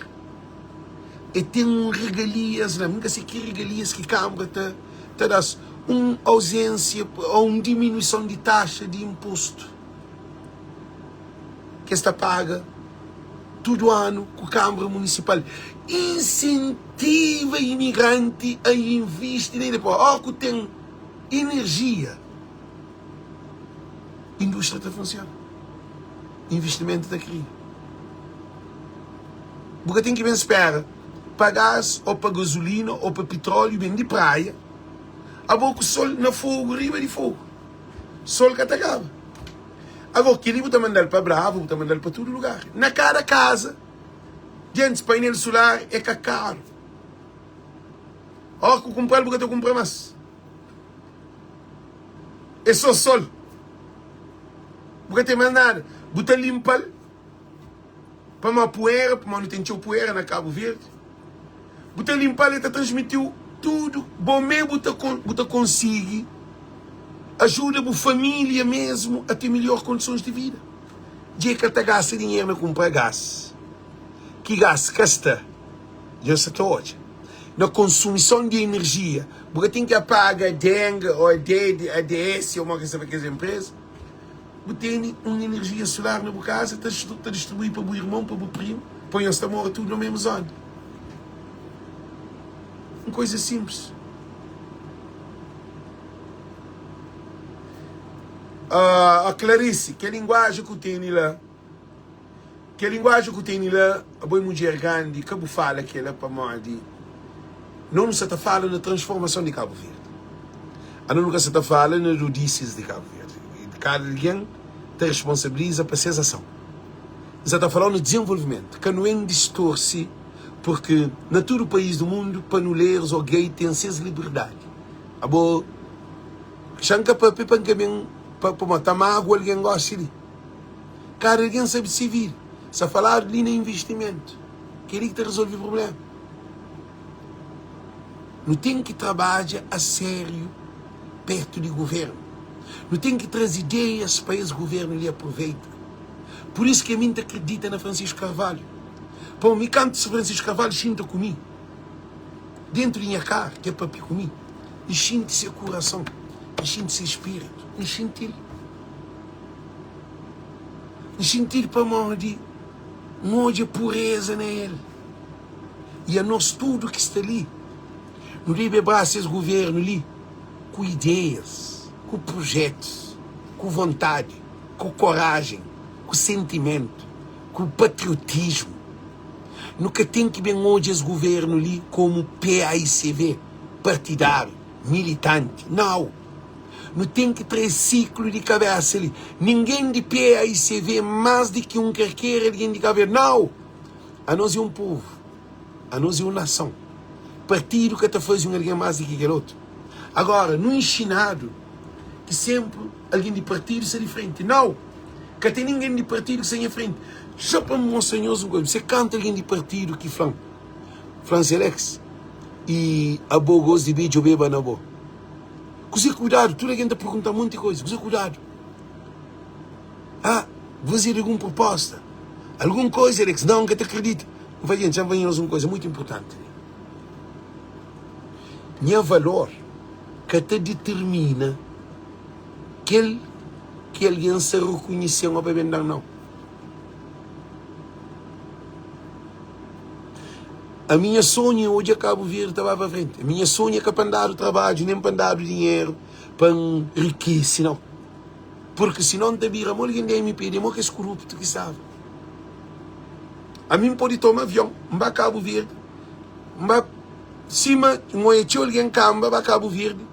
e ten un regalias la, mi ka se ki regalias ki kanbra ta ta da-s un auzénsia ô un diminuison di taxa di inpostu ki es ta paga tudu anu ku Kanbra Munisipal. Insentiva imigranti a invisti na ilha. Ó ku ten inerjia, indústria ta funsiona, invistimentu ta kria. Bu ka ten ki ben spera pa gás ô pa gazulina ô pa pitróliu ben di praia, abo ku sol na fogu riba di fogu, sol ka ta kaba. Agó kel-li bu ta manda-l pa Brava, bu ta manda-l pa tudu lugar. Na kada kaza, gentis, painel sular é ka karu. Óras ku kunpra-l bu ka ta kunpra más. É sô sol. Bu ka ten más nada. Bu ta linpa-l. Pamodi puera, pamodi nu ten txeu puera na Kabu Verdi, bu ta linpa-l, el ta transmiti-u tudu. Bo mê bu ta bu ta konsigi ajuda bu família mesmu a ten milhor kondisons di vida. Dja e ka ta gasta dinheru na kunpra gas, ki gas ka sta, dja sa ta odja. Na konsumison di enerjia, bu ka ten ki apaga denga ô ADED, ADS ô moki sa pa kes enpreza. Bu tene un enerjia sular na bu kaza ta ta distribui pa bu irmon, pa bu primu, pa nhos ta mora tudu na mesmu zona. Un koiza sinplis. Ah, Clarice, ke linguaji ku tene la, ke linguaji ku tene la, abo é mudjer grandi, ka bu fala kela pamodi no nu sa ta fala na transformason di Kabu Verdi. Ano nu ka sa ta fala na dodisis di Kabu Verdi. Kada algen ta responsabiliza pa ses ason. N sa ta falau na dizenvolvimentu. Ka nu en distorsi purki na tudu país di mundu panulerus o gay ten ses liberdadi. Abo xa N ka papia pa N ka ben pa pamodi ta magua algen gosi li. Kada algen sabe di se vida. Sa faladu li na investimentu. Kel-li ki ta rezolve prubléma. Nu ten ki trabadja a sériu pertu di guvernu. Nu ten ki traze ideias pa es guvernu li aproveita. Pur isu ki ami N ta kridita na Francisco Carvalho. Pamodi mi kantu Francisco Carvalho xinta ku mi dentu di nha karu ki el papia ku mi, N xinti se kurason, N xinti se spiritu, N xinti-l. N xinti-l pamodi N odja pureza na el. I anos tudu ki sta li, nu debe abrasa es guvernu li ku ideias, ku prujetus, ku vontadi, ku korajen, ku sentimentu, ku patriotismu. Nu ka ten ki ben odja es guvernu li komu PAICV, partidáriu, militanti. Nau! Nu ten ki tra es siklu di kabesa li. Ningen di PAICV é más di ki un karker algen di Kabu Verdi. Nau! Anos é un povu. Anos é un nason. Partidu ka ta faze un algen más di ki kel otu. Agora, nu inxinadu ki senpri algen di partidu sta di frenti. Nau! Ka ten ningen di partidu ki sta nha frenti. Só pa N mostra nhos un kuza, se kantu algen di partidu ki fla-m, Fla-m Alex, i abo gos debe djobeba na bo. Kuzê ku dadu? Tudu algen ta pergunta-m monti kuza. Kuzê ku dadu? Ah, bu fazedu algun proposta? Algun kuza, Alex? Nau, N ka ta kridita. N fla, Djenti, xa-m fla nhos un kuza mutu inpurtanti li. Nha valor ka ta ditirmina kel ki algen sta rekonhise-m ô pa ben da-m, nau. Ami nha sonhu é odja Kabu Verdi ta ba pa frenti. Ami nha sonhu é ka pa N dadu trabadju, nen pa N dadu dinheru pa N rikise, nau. Purki sinon N ta bira mo algen di MPD, mo kes kuruptu ki staba. Ami N pode toma avion, N ba Kabu Verdi, N ba sima N oia txeu algen kanba ba Kabu Verdi,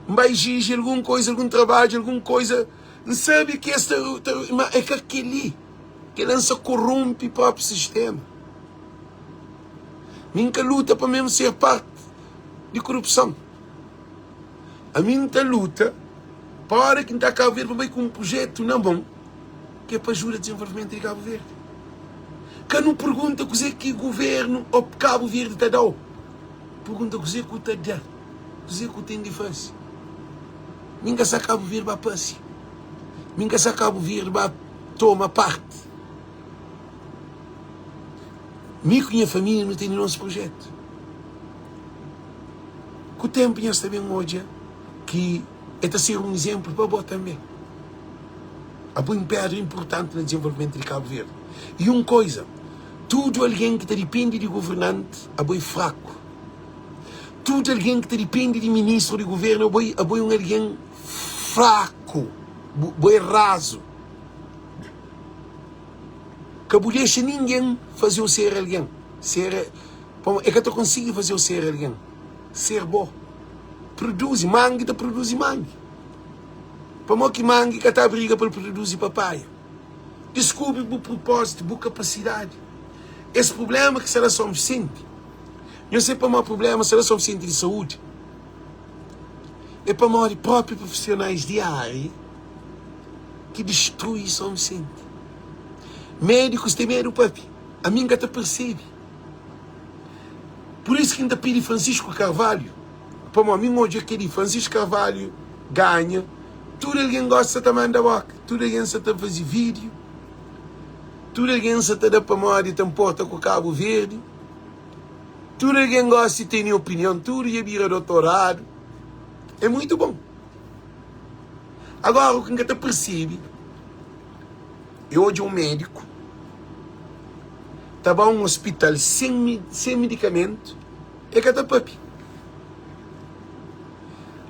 N ba ijiji algun koiza, algun trabadju, algun koiza. N sabe ki es ta, ta, ma é ka kel-li. Kel-la N sa korompe própi sistéma. Mi N ka luta pa mesmu ser parti di korupson. Ami N ta luta pa óra ki N ta Kabu Verdi pa N bai ku un prujétu na mon ki é pa ajuda dizenvolvimentu di Kabu Verdi. Ka nu pergunta kuzê ki guvérnu ô Kabu Verdi ta da-u. Pergunta kuzê ku ta da, kuzê ku ten di fase. Mi N ka sa Kabu Verdi ba pase, mi N ka sa Kabu Verdi ba toma parti. Mi ku nha família nu tene nos projetu. Ku ténpu nhos ta ben odja ki el ta ser un izénplu pa bo tanbê. Abo é un pédra inpurtanti na dizenvolvimentu di Kabu Verdi. I un koza, tudu algen ki ta dipende di governanti, abo é fraku. Tudu algen ki ta dipende di ministru di govérnu, abo é, abo é un algen fraku, bo é razu. Ka bu dexa ningen faze-u ser algen. Ser, pamodi e ka ta konsigi faze-u ser algen. Ser bo. Produzi. Mangi ta produzi mangi. Pamodi ki mangi ka ta abriga pa el produzi papaia? Diskubri bu prupózitu, bu kapasidadi. Es prubléma ki sta na São Vicente, nhos sabe pamodi prubléma sta na São Vicente di saúdi? É pamodi própi profisionais di ária ki distrui São Vicente. Médikus ten medu papia, ami N ka ta persebe. Pur isu ki N ta pidi Francisco Carvalho, pamodi mi N odja kel-li, Francisco Carvalho ganha, tudu algen gosta sa ta manda boka, tudu algen sa ta faze vídiu, tudu algen sa ta da pamodi ta nporta ku Kabu Verdi, tudu algen gosta di tene opinion, tudu dja bira dotoradu, é muitu bon. Agora o ki N ka ta persebe é odja un médiku ta ba un ospital sen sen medikamentu e ka ta papia.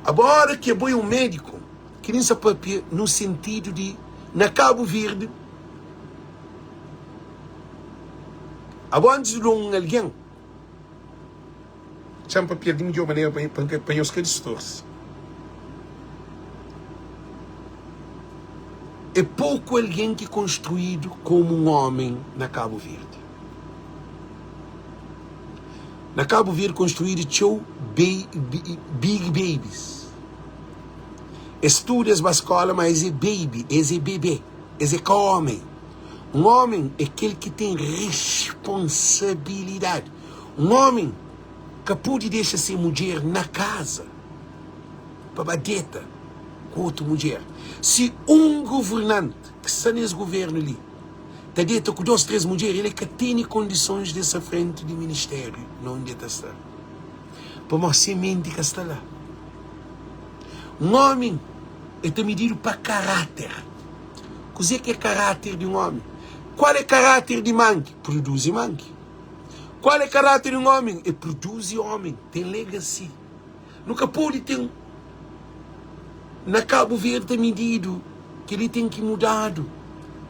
Agora ki abo é un médiku ki nin sa papia no sentidu di na Kabu Verdi abo antis di da un algen Txan papia di midjor manera pa nhos ka distorse. É poku algen ki konstruídu komu un ómen na Kabu Verdi. Na Kabu Verdi konstruídu txeu big babies. Es tudu es ba skóla ma es é baby, es é bebé, es é ka ómen. Un ómen é kel ki ten responsabilidadi. Un ómi ka pode dexa se mudjer na kaza pa ba deta ku otu mudjer. Si un governanti ki sta na es govérnu li ta deta ku dôs, três mudjer, el ka tene kondisons di sta frenti di ministériu na undi el ta sta, pamodi se menti ka sta la. Un ómi el ta mididu pa karáter. Kuzê ki é karáter di un ómi? Kual é karáter di mangi? Produzi mangi. Qual é caráter de um homem? É produzi homem, tem legacy. Nu ka pode tem na Cabo Verde ta medido, kel-li tem ki mudado.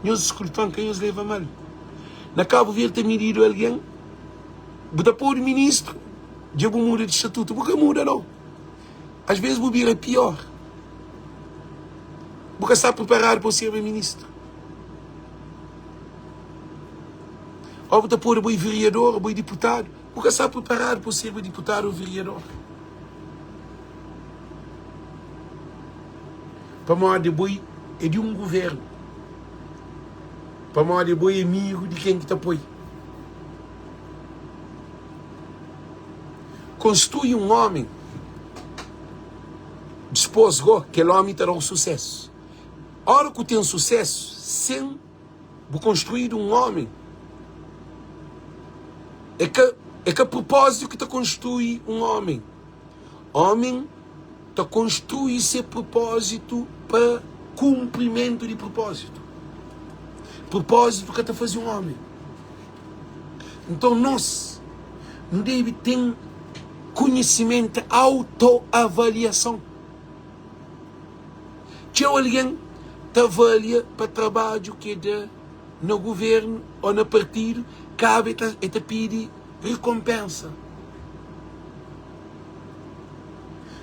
Nhos disculpa-m, ka nhos leva mal. Na Cabo Verde ta medido alguém, bu ta pode ministro, dja bu muda de estatuto, bu ka muda não. Às vezes bu bira pior. Bu ka sta preparado pa ser ministro. Ô bu ta pode bo é vereador ô bo é diputadu. Bu ka sta preparadu pa bu serba diputadu ô vereador. Pamodi bo é di un guvernu. Pamodi bo é amigu di ken ki ta poi. Konstrui un ómi, dispôs gó kel ómi ta da-u susésu. Óra ku ten susésu sen bu konstruídu un ómi, é ka é ka prupózitu ki ta konstrui un ómi. Ómi ta konstrui se prupózitu pa kunprimentu di prupózitu. Prupózitu ka ta faze un ómi. Nton nos nu debe ten konhisimentu, autoavaliason. Txeu algen ta avalia pa trabadju ki e da na guvernu ô na partidu, kaba e ta pidi rekonpensa.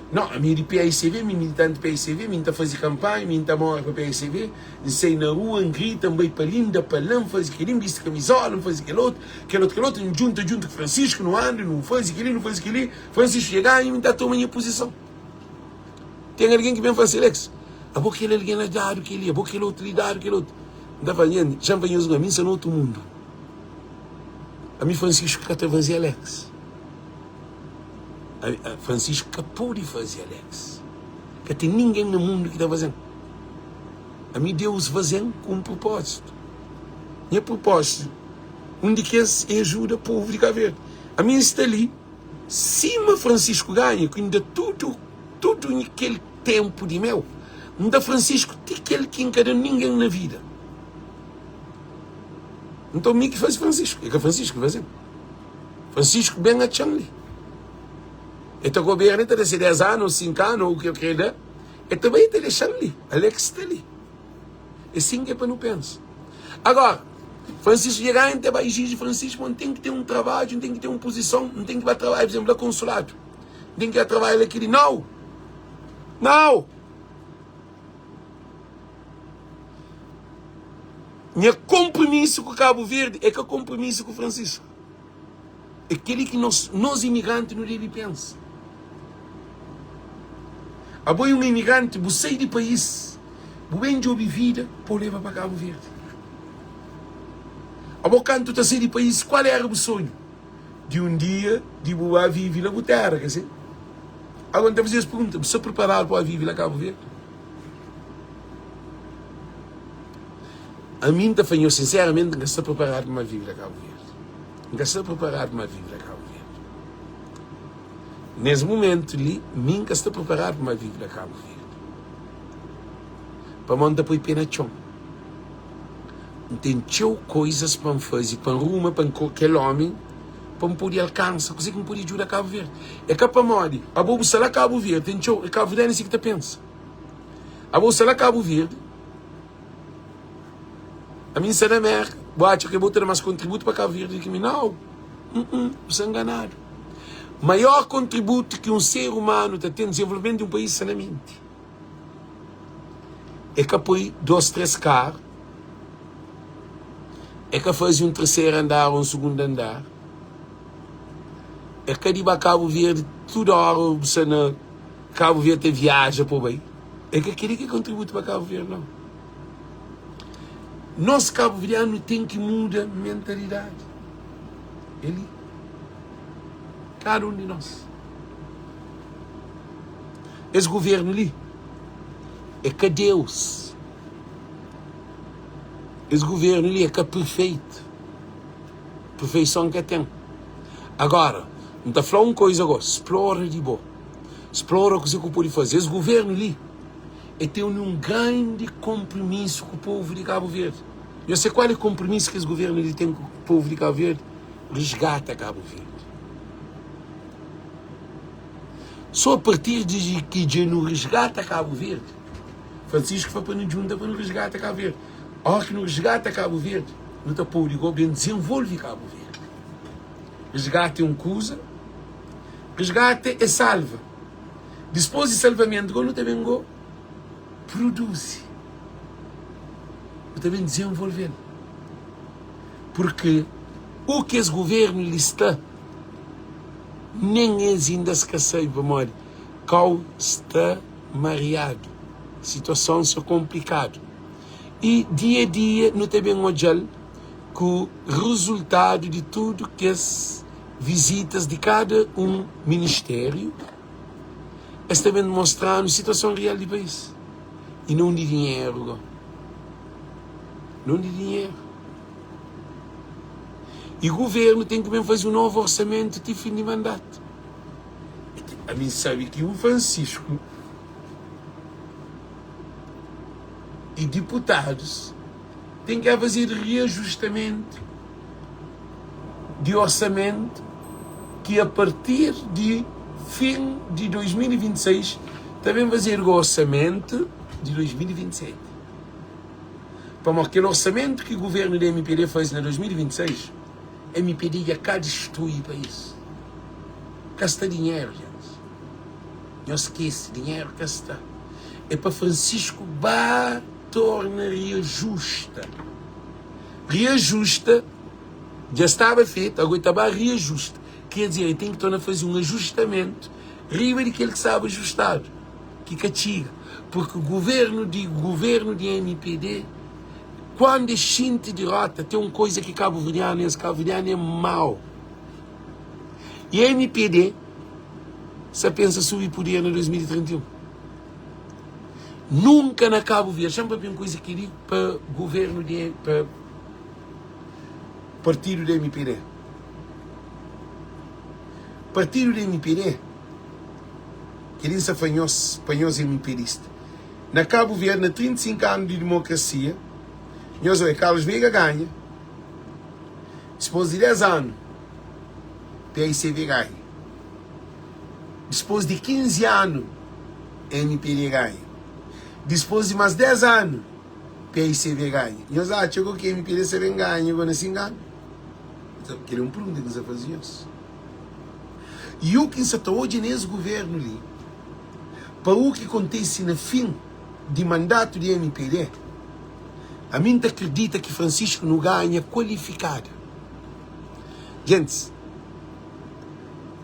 Nau, ami é di PAICV, mi é militanti di PAICV, mi N ta faze kanpanha, mi N ta móre pa PAICV, N sai na rua, N grita, N bai pa li, N da pa la, N faze kel-li, N bisti kamizola, N faze kel otu, kel otu, kel otu, N djunta djuntu ku Francisco, nu anda, nu faze kel-li, nu faze kel-li, Francisco dja ganha, mi N ta toma nha puzison. Ten algen ki ben fla si, Alex, abo kel algen la dadu kel-li, abo kel otu li dadu kel otu. N ta fla, Nha, xa-m fla nhos, ami N sta na otu mundu. Ami Francisco ka ta faze Alex. Francisco ka pode faze Alex. Ka ten ningen na mundu ki ta faze-m. Ami Deus faze-m ku un propósitu. Nha propósitu, un di kes é ajuda povu di Cabo Verde. Ami N sta li sima Francisco ganha ku inda tudu tudu kel tenpu di meu. N da Francisco ti kel ki N ka da ningen na vida. Nton mi ki faze Francisco, é ka Francisco ki faze-m. Francisco ben atxa-m li. E ta goberna, e ta da se 10 anu ou 5 anu ou o ki el kre da, e ta bai e ta dexa-m li. Ale ki sta li. É sin ki é pa nu pensa. Agora, Francisco dja ganha, N ta bai exiji Francisco, ma N ten ki ten un trabadju, N ten ki ten un puzison, N ten ki ba trabadja, por exemplo, la konsuladu. N ten ki ba trabadja la kili. Nau! Nau! Nha konpromisu ku Kabu Verdi é ka konpromisu ku Francisco. É kel-li ki nos, nos imigranti nu debe pensa. Abo é un imigranti, bu sai di país, bu ben djobe vida pa bu leba pa Kabu Verdi. Abo kantu ta sai di país, kual éra bu sonhu? Di un dia di bu ba vive la bu téra, ka si? Agora N ta faze es pergunta, bu sta preparadu pa ba vive la Kabu Verdi? Ami N ta fla nhos sinseramenti N ka sta preparadu pa ma vive na Kabu Verdi. N ka sta preparadu pa ma vive na Kabu Verdi. Nes mumentu li mi N ka sta preparadu pa ma vive na Kabu Verdi. Pamodi N ta poi pe na txon. N ten txeu koizas pa N faze, pa N ruma pa N kel omi pa N pode alkansa kuzê ki N pode djuda Kabu Verdi. É ka pamodi abo bu sta la Kabu Verdi, ten txeu kabuverdianu si ki ta pensa. Abo bu sta la Kabu Verdi. Ami N sta na Merka, bu atxa ke bu ta da mas kontributu pa Kabu Verdi di ki mi? Nau, bu sta nganadu. Maior kontributu ki un ser umanu ta ten dizenvolvimentu di un país sta na menti. É ka poi dos, tres karu, é ka faze un terseru andar ô un sugundu andar, é ka di ba Kabu Verdi tudu óra bu sta na Kabu Verdi ta viaja pa bu bai. É ka kel-li ki é kontributu pa Kabu Verdi, nau. Nos kabuverdianu nu ten ki muda mentalidadi. É li. Kada un di nos. Es guvernu li é ka Deus. Es guvernu li é ka perfeitu. Perfeison ka ten. Agora, N ta fla un koiza go, splora di bo. Splora kuzê ku pode faze. Es guvernu li e ten un grandi konpromisu ku povu di Kabu Verdi. Nhos se kual é konpromisu ki es guvernu li ten ku povu di Kabu Verdi? Resgata Kabu Verdi. So a partir di ki dja nu resgata Kabu Verdi, Francisco fla pa nu djunta pa nu resgata Kabu Verdi. Ora ki nu resgata Kabu Verdi, nu ta pode go ben dizenvolve Kabu Verdi. Resgata é un kuza, resgata é salva. Dispôs di salvamentu go nu ta ben go produzi, nu ta ben dizenvolve-l. Purki u ki es guvernu li sta, nen es inda es ka sabe pamodi kau sta mariadu, situason sta konplikadu. I dia dia nu ta ben odja-l ku rezultadu di tudu kes vizitas di kada un ministériu. Es ta ben mostra-nu situason real di país i non di dinheru go. Non di dinheru. I guvernu ten ki ben faze un novu orsamentu ti fin di mandatu. Ami N sabe ki u Francisco i diputadus ten ki faze reajustamentu di orsamentu ki a partir di fin di 2026 ta ben fazedu orsamentu di 2027. Pamodi kel orsamentu ki guvernu di mpd faze na 2026, mpd dja ka distrui país. Ka sta dinheru, gentis. Nhos skese, dinheru ka sta. É pa Francisco ba torna reajusta. Reajusta dja staba fetu, ago e ta ba reajusta. Ker dizer, e ten ki torna faze un ajustamentu riba di kel ki staba ajustadu, ki ka txiga. Purki guvernu di guvernu di mpd, kuandu es xinti dirota, ten un koiza ki kabuverdianu es, kabuverdianu é mau. I mpd sa pensa subi puder na 2031. Nunka na Kabu Verdi, xa-m papia un kuza kel-li pa guvernu di, pa partidu di mpd. Partidu di mpd, kel-li N sa fla nhos, pa nhos mpdista. Na Kabu Verdi, na 35 anu di dimokrasia, nhos oia, Carlos Veiga ganha, dipôs di 10 anu, PICV ganha. Dispôs di 15 anu, mpd ganha. Dispôs di más 10 anu, PICV ganha. Nhos atxa go ki mpd sa ben ganha go na 5 anu? Kel é un pergunta ki N sa faze nhos. I u ki N sa ta odja na es guvernu li, pa u ki kontise na fin di mandatu di mpd, ami N ta kridita ki Francisco nu ganha kualifikada. Gentis.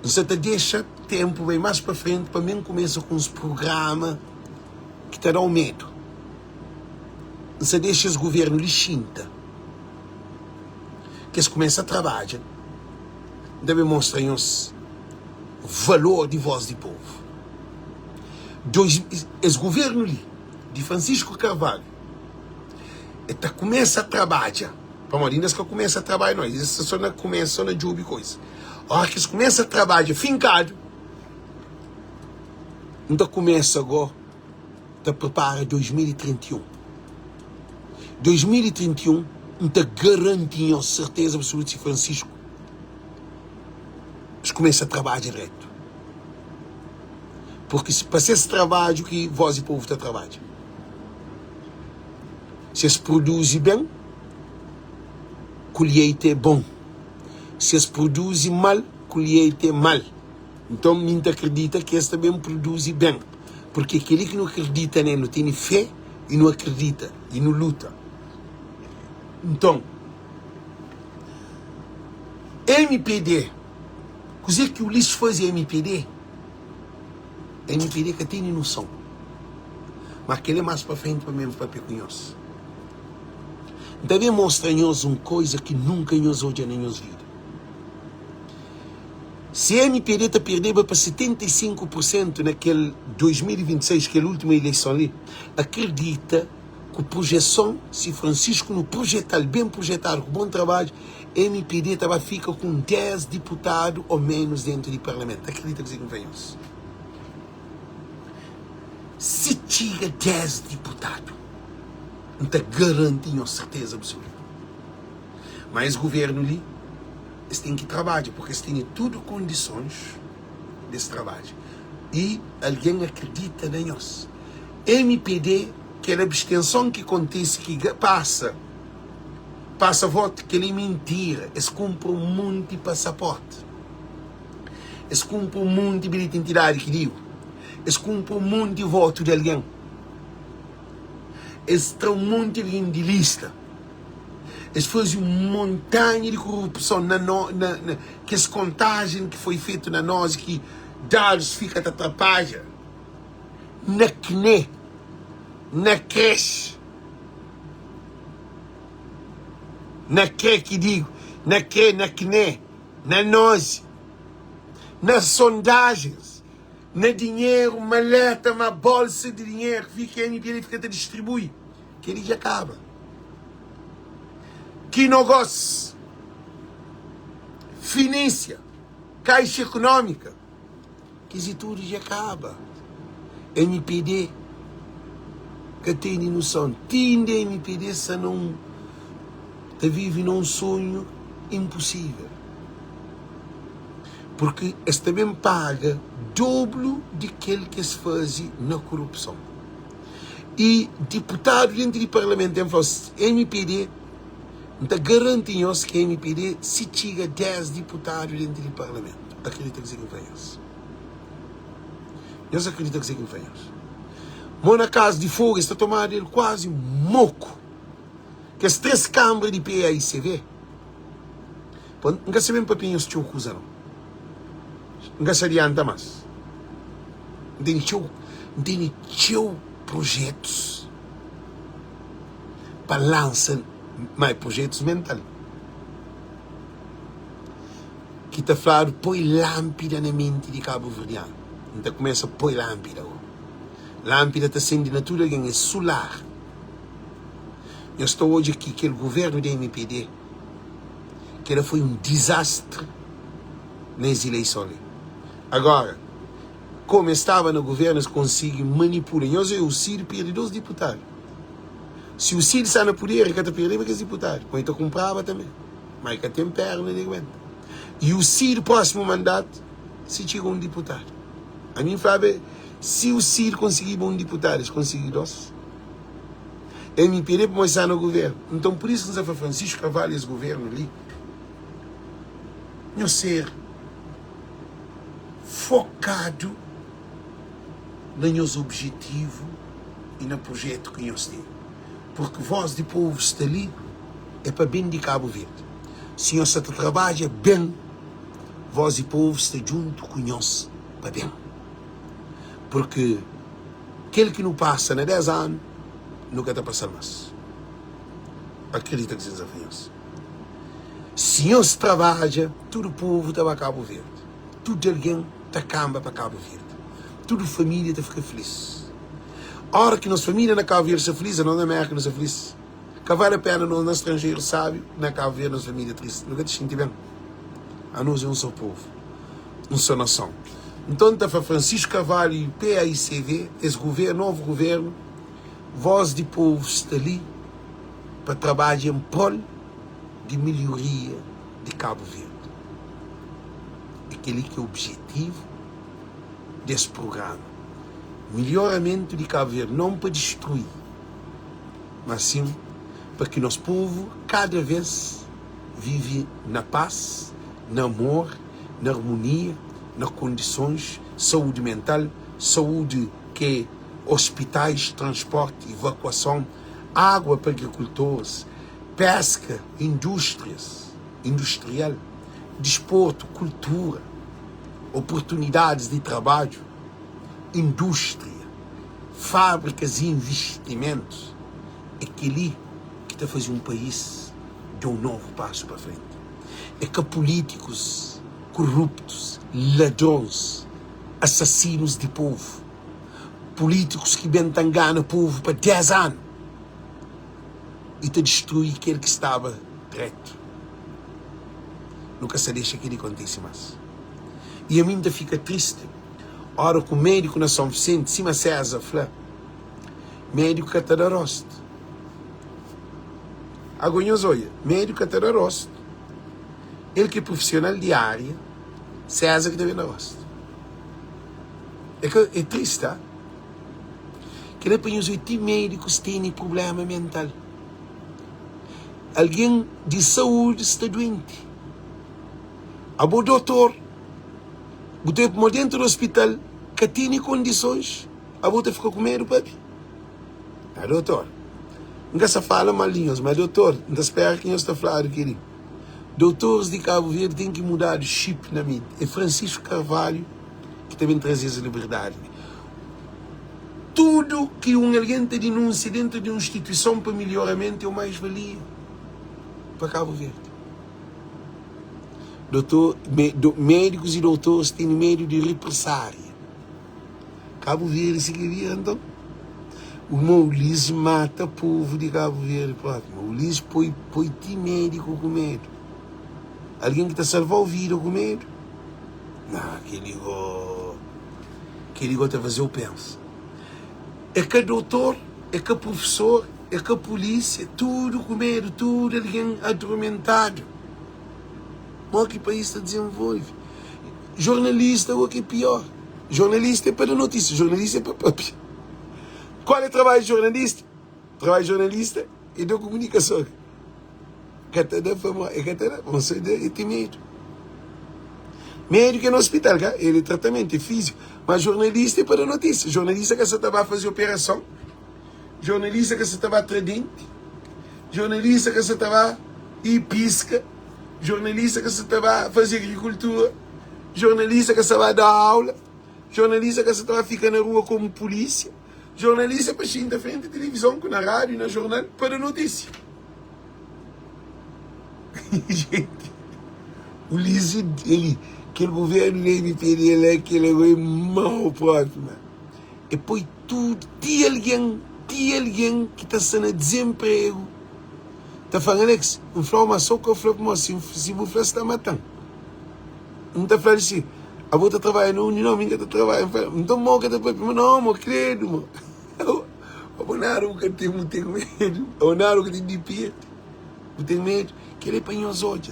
N sa ta dexa ténpu bai más pa frenti pa mi N kumesa ku uns prugrama ki ta da-u medu. N sa dexa es guvérnu li xinta, ki es kumesa trabadja, N ta ben mostra nhos valor di vós di povu. Es guvérnu li, di Francisco Carvalho, el ta kumesa trabadja. Pamodi inda es ka kumesa trabadja no, es sta so na kumesa, so na djobi koisa. Ora ki es kumesa trabadja finkadu, N ta kumesa go ta pripara 2031. 2031 N ta garanti nhos serteza absoluta si Francisco es kumesa trabadja dretu. Porque pa ses trabadju ki voz di povu ta trabadja. Si es produzi ben, kulheita é bon. Si es produzi mal, kulheita é mal. Nton, mi N ta kridita ki es ta ben produzi ben, purkê kel-li ki nu kridita na el, nu tene fé i nu akridita i nu luta. Nton, mpd, kuzê ki Ulisses faze mpd? Mpd ka tene noson. Ma kel-li é más pa frenti pa mi N papia ku nhos. N ta ben mostra nhos un koiza ki nunka nhos odja na nhos vida. Si mpd ta perdeba pa 75 pur sentu na kel 2026, kel últimu ileison li, akredita ku projeson, si Francisco nu projetal, ben projetadu, ku bon trabadju, mpd ta ba fika ku un 10 diputadu ô ménus dentu di parlamentu. Akredita kuzê ki N fla nhos. Si txiga 10 diputadu, N ta garanti nhos serteza absoluta ma es guvernu li, es ten ki trabadja, purki es tene tudu kondisons di es trabadja. I algen akredita na nhos. Mpd, kel abstenson ki kontise, ki pasa, pasa votu, kel-li é mintira. Es kunpra un monti pasaporti. Es kunpra un monti bilheti di identidadi ki digu. Es kunpra un monti votu di algen. Es tra un monti algen di lista. Es faze un montanha di korupson na no, na, na kes kontajen ki foi fetu na nos ki dadus fika ta trapadja na kne, na krexe. Na kre ki digo, na kre, na kne, na nozi, na sondajens, na dinheru, maleta ma bolsa di dinheru ki fika MPD fika ta distribui, kel-li dja kaba. Ki nogós, finensia, kaixa ekonómika. Kezi tudu dja kaba. Mpd ka tene noson. Ti inda mpd sta na un ta vive na un sonhu inposivel. Purki es ta ben paga doblu di kel ki es faze na korupson. I diputadu dentu di parlamentu ten fla mpd, N ta garanti nhos ki mpd si txiga 10 diputadu dentu di parlamentu. Akredita kuzê ki N fla nhos. Nhos akredita kuzê ki N fla nhos. Mo na kazu di Fogu es ta tomadu el kuazi moku. Kes 3 kanbra di PAICV. Pon, N ka sabe N papia nhos txeu kuza nau. N ka sa adianta mas. N tene txeu, N tene txeu projetus pa lansa, ma é projetus mental. Ki ta fladu poi lánpida na menti di kabuverdianu. N ta kumesa poi lánpida go. Lánpida ta sende na tudu algen, é sular. Nhos ta odja ki kel guvernu di mpd, kela foi un dizastri na es ileison li. Agora, komu es staba na guvernu es konsigi manipula. Nhos odja, u Cid perde 2 diputadu. Si u Cid sta na puder, el ka ta perdeba kes diputadu, ma el ta kunpraba tanbe. Ma e ka ten perna di aguenta. I u Cid prósimu mandatu si txiga un diputadu. Ami N flaba si u Cid konsigiba un diputadu, es konsigi dos. MPD pamodi sta na guvernu. Nton pur isu ki N sta fla Francisco Carvalho es guvernu li, nhos ser fokadu na nhos objetivu i na projetu ki nhos ten. Purki voz di povu sta li é pa ben di Kabu Verdi. Si nhos sa ta trabadja ben, voz di povu sta djuntu ku nhos pa ben. Purki kel ki nu pasa na 10 anu, nu ka ta pasa-l mas. Akredita ki N sa fla nhos. Si nhos trabadja, tudu povu ta ba Kabu Verdi. Tudu algen ta kanba pa Kabu Verdi. Tudu família ta fika filis. Ora ki nos família na Kabu Verdi sta filis, anos na Merka nu sta filis. Ka vale pena nos na stranjeru sabi, na Kabu Verdi nos família tristi. Nu ka ta xinti ben. Anos é un só povu, un só nason. Nton, N ta fla Francisco Carvalho y PAICV, es guvernu, novu guvernu, voz di povu sta li pa trabadja en prol di milhoria di Kabu Verdi. É kel-li ki é objetivu des prugrama, milhoramentu di Kabu Verdi, non pa distrui, mas sin pa ki nos povu kada vez vive na paz, na amor, na armonia, na kondisons, saúdi mental, saúdi ke ospitais, transporti, evakuason, água pa agrikultores, peska, indústrias, industrial, disportu, kultura, oportunidadis di trabadju, indústria, fábrikas i invistimentus. É kel-li ki ta faze un país da un novu pasu pa frenti. É ka pulítikus kuruptus, ladrons, asasinus di povu, pulítikus ki ben ta ngana povu pa 10 anu i ta distrui kel ki staba dretu. Nu ka sta dexa kel-li kontise más. I ami N ta fika tristi ora ku médiku na Son Visenti, sima César fla, médiku ka ta da rostu. Ago nhos odja, médiku ka ta da rostu, el ki é prufisional di ária, César ki ta ben da rostu. É ka, é tristi, ha? Kel-la é pa nhos odja ti médikus tene prubléma mental. Algen di saúdi sta duenti. Abo dotor, bu ta pamo dentu di ospital ka tene kondisons, abo ta fika ku medu papia? Ah dotor, N ka sa fala mal di nhos, ma dotor, N ta spera ki nhos ta fladu kel-li. Dotoris di Kabu Verdi ten ki mudadu xip na menti. É Francisco Carvalho ki ta ben traze es liberdadi li. Tudu ki un algen ta dinúnsia dentu di un instituison pa milhoramentu é un mais-valia. pa Cabo Verde. Dotor, me, do, médicos e doutores tene medu di represária. Cabo Verde si ki bira nton. O Maulis mata povo di Cabo Verde propi. Maulis poi, poi ti médico ku medu. Algen ki ta salvau vida ku medu? Nah, keli go, keli go ta fazeu pensa. É ka doutor, é ka professor, é ka polícia, tudo ku medu, tudo algen adormentadu. Mo ki país ta desenvolve? Jornalista go ki é pior. Jornalista é pa da notícia, jornalista é pa papia. Qual é trabalho de jornalista? Trabalho de jornalista é da comunicação. Ka ta da pa é ka ta da, bom sai da, é tem medo. Médico é no hospital, ka? Ele é tratamento, é físico. Mas jornalista é pa da notícia. Jornalista ka sa ta ba fazer operação. Jornalista ka sa ta ba tra dente. Jornalista ka sa ta ba ir pisca. Jornalista ka sa ta ba fazer agricultura. Jornalista ka sa ba da aula. Jornalista ka sa ta ba fika na rua como polícia. Jornalista é pa xinta frente televisão ku na rádio e na jornal pa da notícia. Gente, o Lizzy, ele, kel governo do MPD lá, kel agora é mau próprio, mano. E põe tudo, ti alguém, ti alguém que tá sta na desemprego, tá falando, Alex, N fla-u ma só ka fla pamodi si, si bu fla, sta matan. N ta fla-l si, abo ta trabadja na undi? Não, mi ka ta trabadja. N fla, nton mo ka ta papia? Ma não, mo kredu, mo. Abo nada bu ka ten, bu ten medu. Abo nada bu ka ten di perde, bu ten medu. Kel-li é pa nhos odja,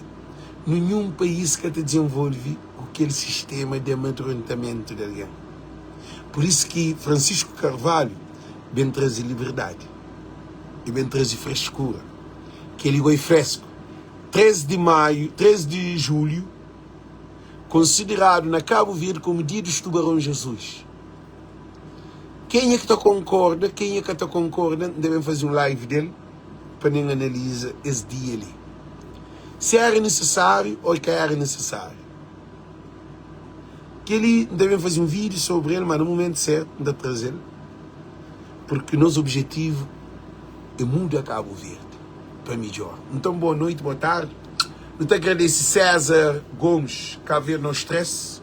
ninhun país ka ta dizenvolve ku kel sistema di amadrontamentu di algen. Pur isu ki Francisco Carvalho ben traze liberdadi, e ben traze freskura. Kel-li goi fresku. 3 di maiu, 3 di julhu, konsideradu na Kabu Verdi komu Dia dos Tubarões Azuis. Kenha ki ta konkorda, kenha ka ta konkorda, N ta ben faze un live del pa nen analiza es dia li. Si era nisisáriu ô ka era nisisáriu. Kel-li N ta ben faze un vídiu sobri el, ma na mumentu sértu N ta traze-l, purki nos objetivu é muda Kabu Verdi pa midjór. Nton, boa noiti, boa tardi. Nu ta agradese César Gomes, Cabo Verde No Stress,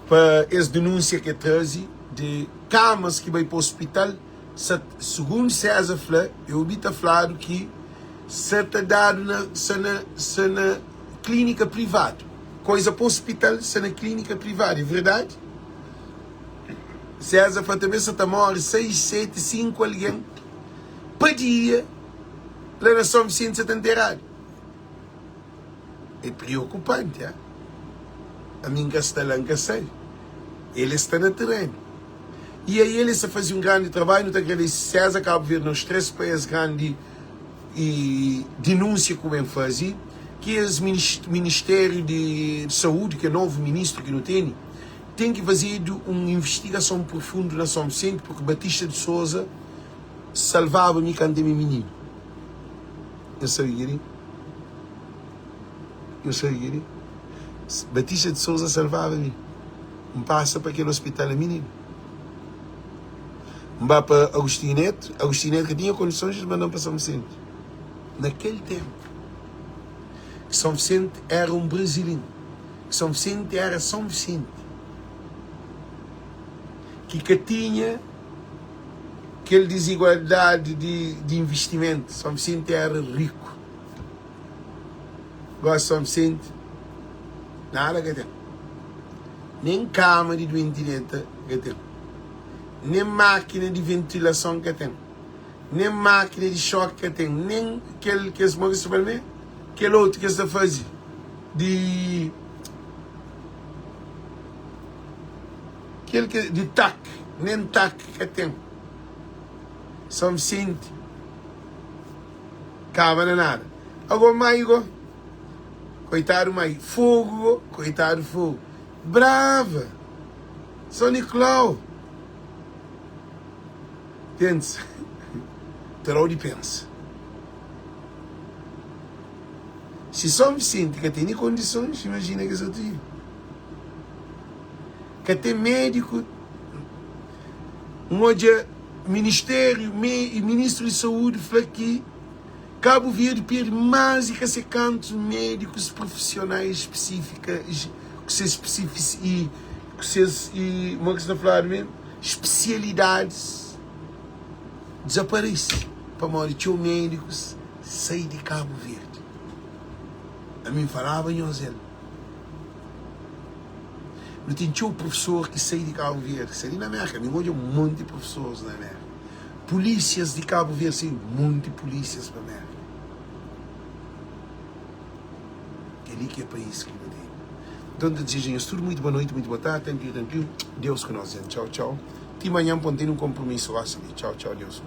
pa es denúnsia ki el traze di kamas ki bai pa ospital. Sa, sugundu César fla, eu obi ta fladu ki sa ta dadu na, sa na, sa na klínika privadu. Koiza pa ospital sa na klínika privadu, é verdadi? César fla tanbe sa ta móre 6, 7, 5 algen pa dia la na São Vicente sa ta nteradu. É preokupanti, ha? Ami N ka sta la, N ka sabe. El sta na terenu. E aí el sta faze un grandi trabadju. Nu ta agradese César Cabo Verde nos 3 pa es grandi e denúnsia ku ben faze. Ki es Ministériu di Saúdi, ki é novu ministru ki nu tene, ten ki fazedu un investigason profundu na São Vicente, porque Batista de Sousa salvaba mi kantu mi mininu. Nhos sabe kel-li? Nhos sabe kel-li? Batista de Sousa salvaba mi. N pasa pa kel ospital na mininu. N ba pa Agostinho Neto. Agostinho Neto ka tinha kondisons, es manda-m pa São Vicente. Na kel ténpu, São Vicente éra un brazilin. São Vicente éra São Vicente, ki ka tinha kel dizigualdadi di, di investimentu. São Vicente éra riku. Gosi São Vicente, nada ka ten. Nen kama di duenti deta ka ten. Nen mákina di ventilason ka ten. Nen mákina di xoki ka ten. Nen kel kes, mo ki sta fla me? Kel otu ki es ta faze di kel ki di tak, nen tak ka ten. São Vicente kaba na nada. Ago mai go, koitadu mai, fogo go, koitadu fogo. Brava! São Nicolau! Pensa, ta da-u di pensa. Si São Vicente ka tene kondisons, imajina kes otu ilha. Ka ten médiku. N odja ministériu, ministru di saúdi fla ki. Kabu Verdi perde más di ka se kantus médikus prufisionais spisifika ku ses spisifis i ku ses i mo ki sa ta fladu mesmu spisialidadis dizaparese pamodi txeu médikus sai di Kabu Verdi. Ami N falaba nhos el. Nu ten txeu prufesor ki sai di Kabu Verdi, sai di na Merka. Mi N odja un monti prufesores na Merka. Pulísias di Kabu Verdi sai un monti pulísias pa Merka. Kel-li ki é país ki nu ten. Nton, N ta dizeja nhos tudu muitu boa noiti, muitu boa tardi, trankilu, trankilu. Deus ku nos. Txau, txau. Ti manhan, pa N tene un konpromisu gósi li. Txau, txau. Deus ku nos.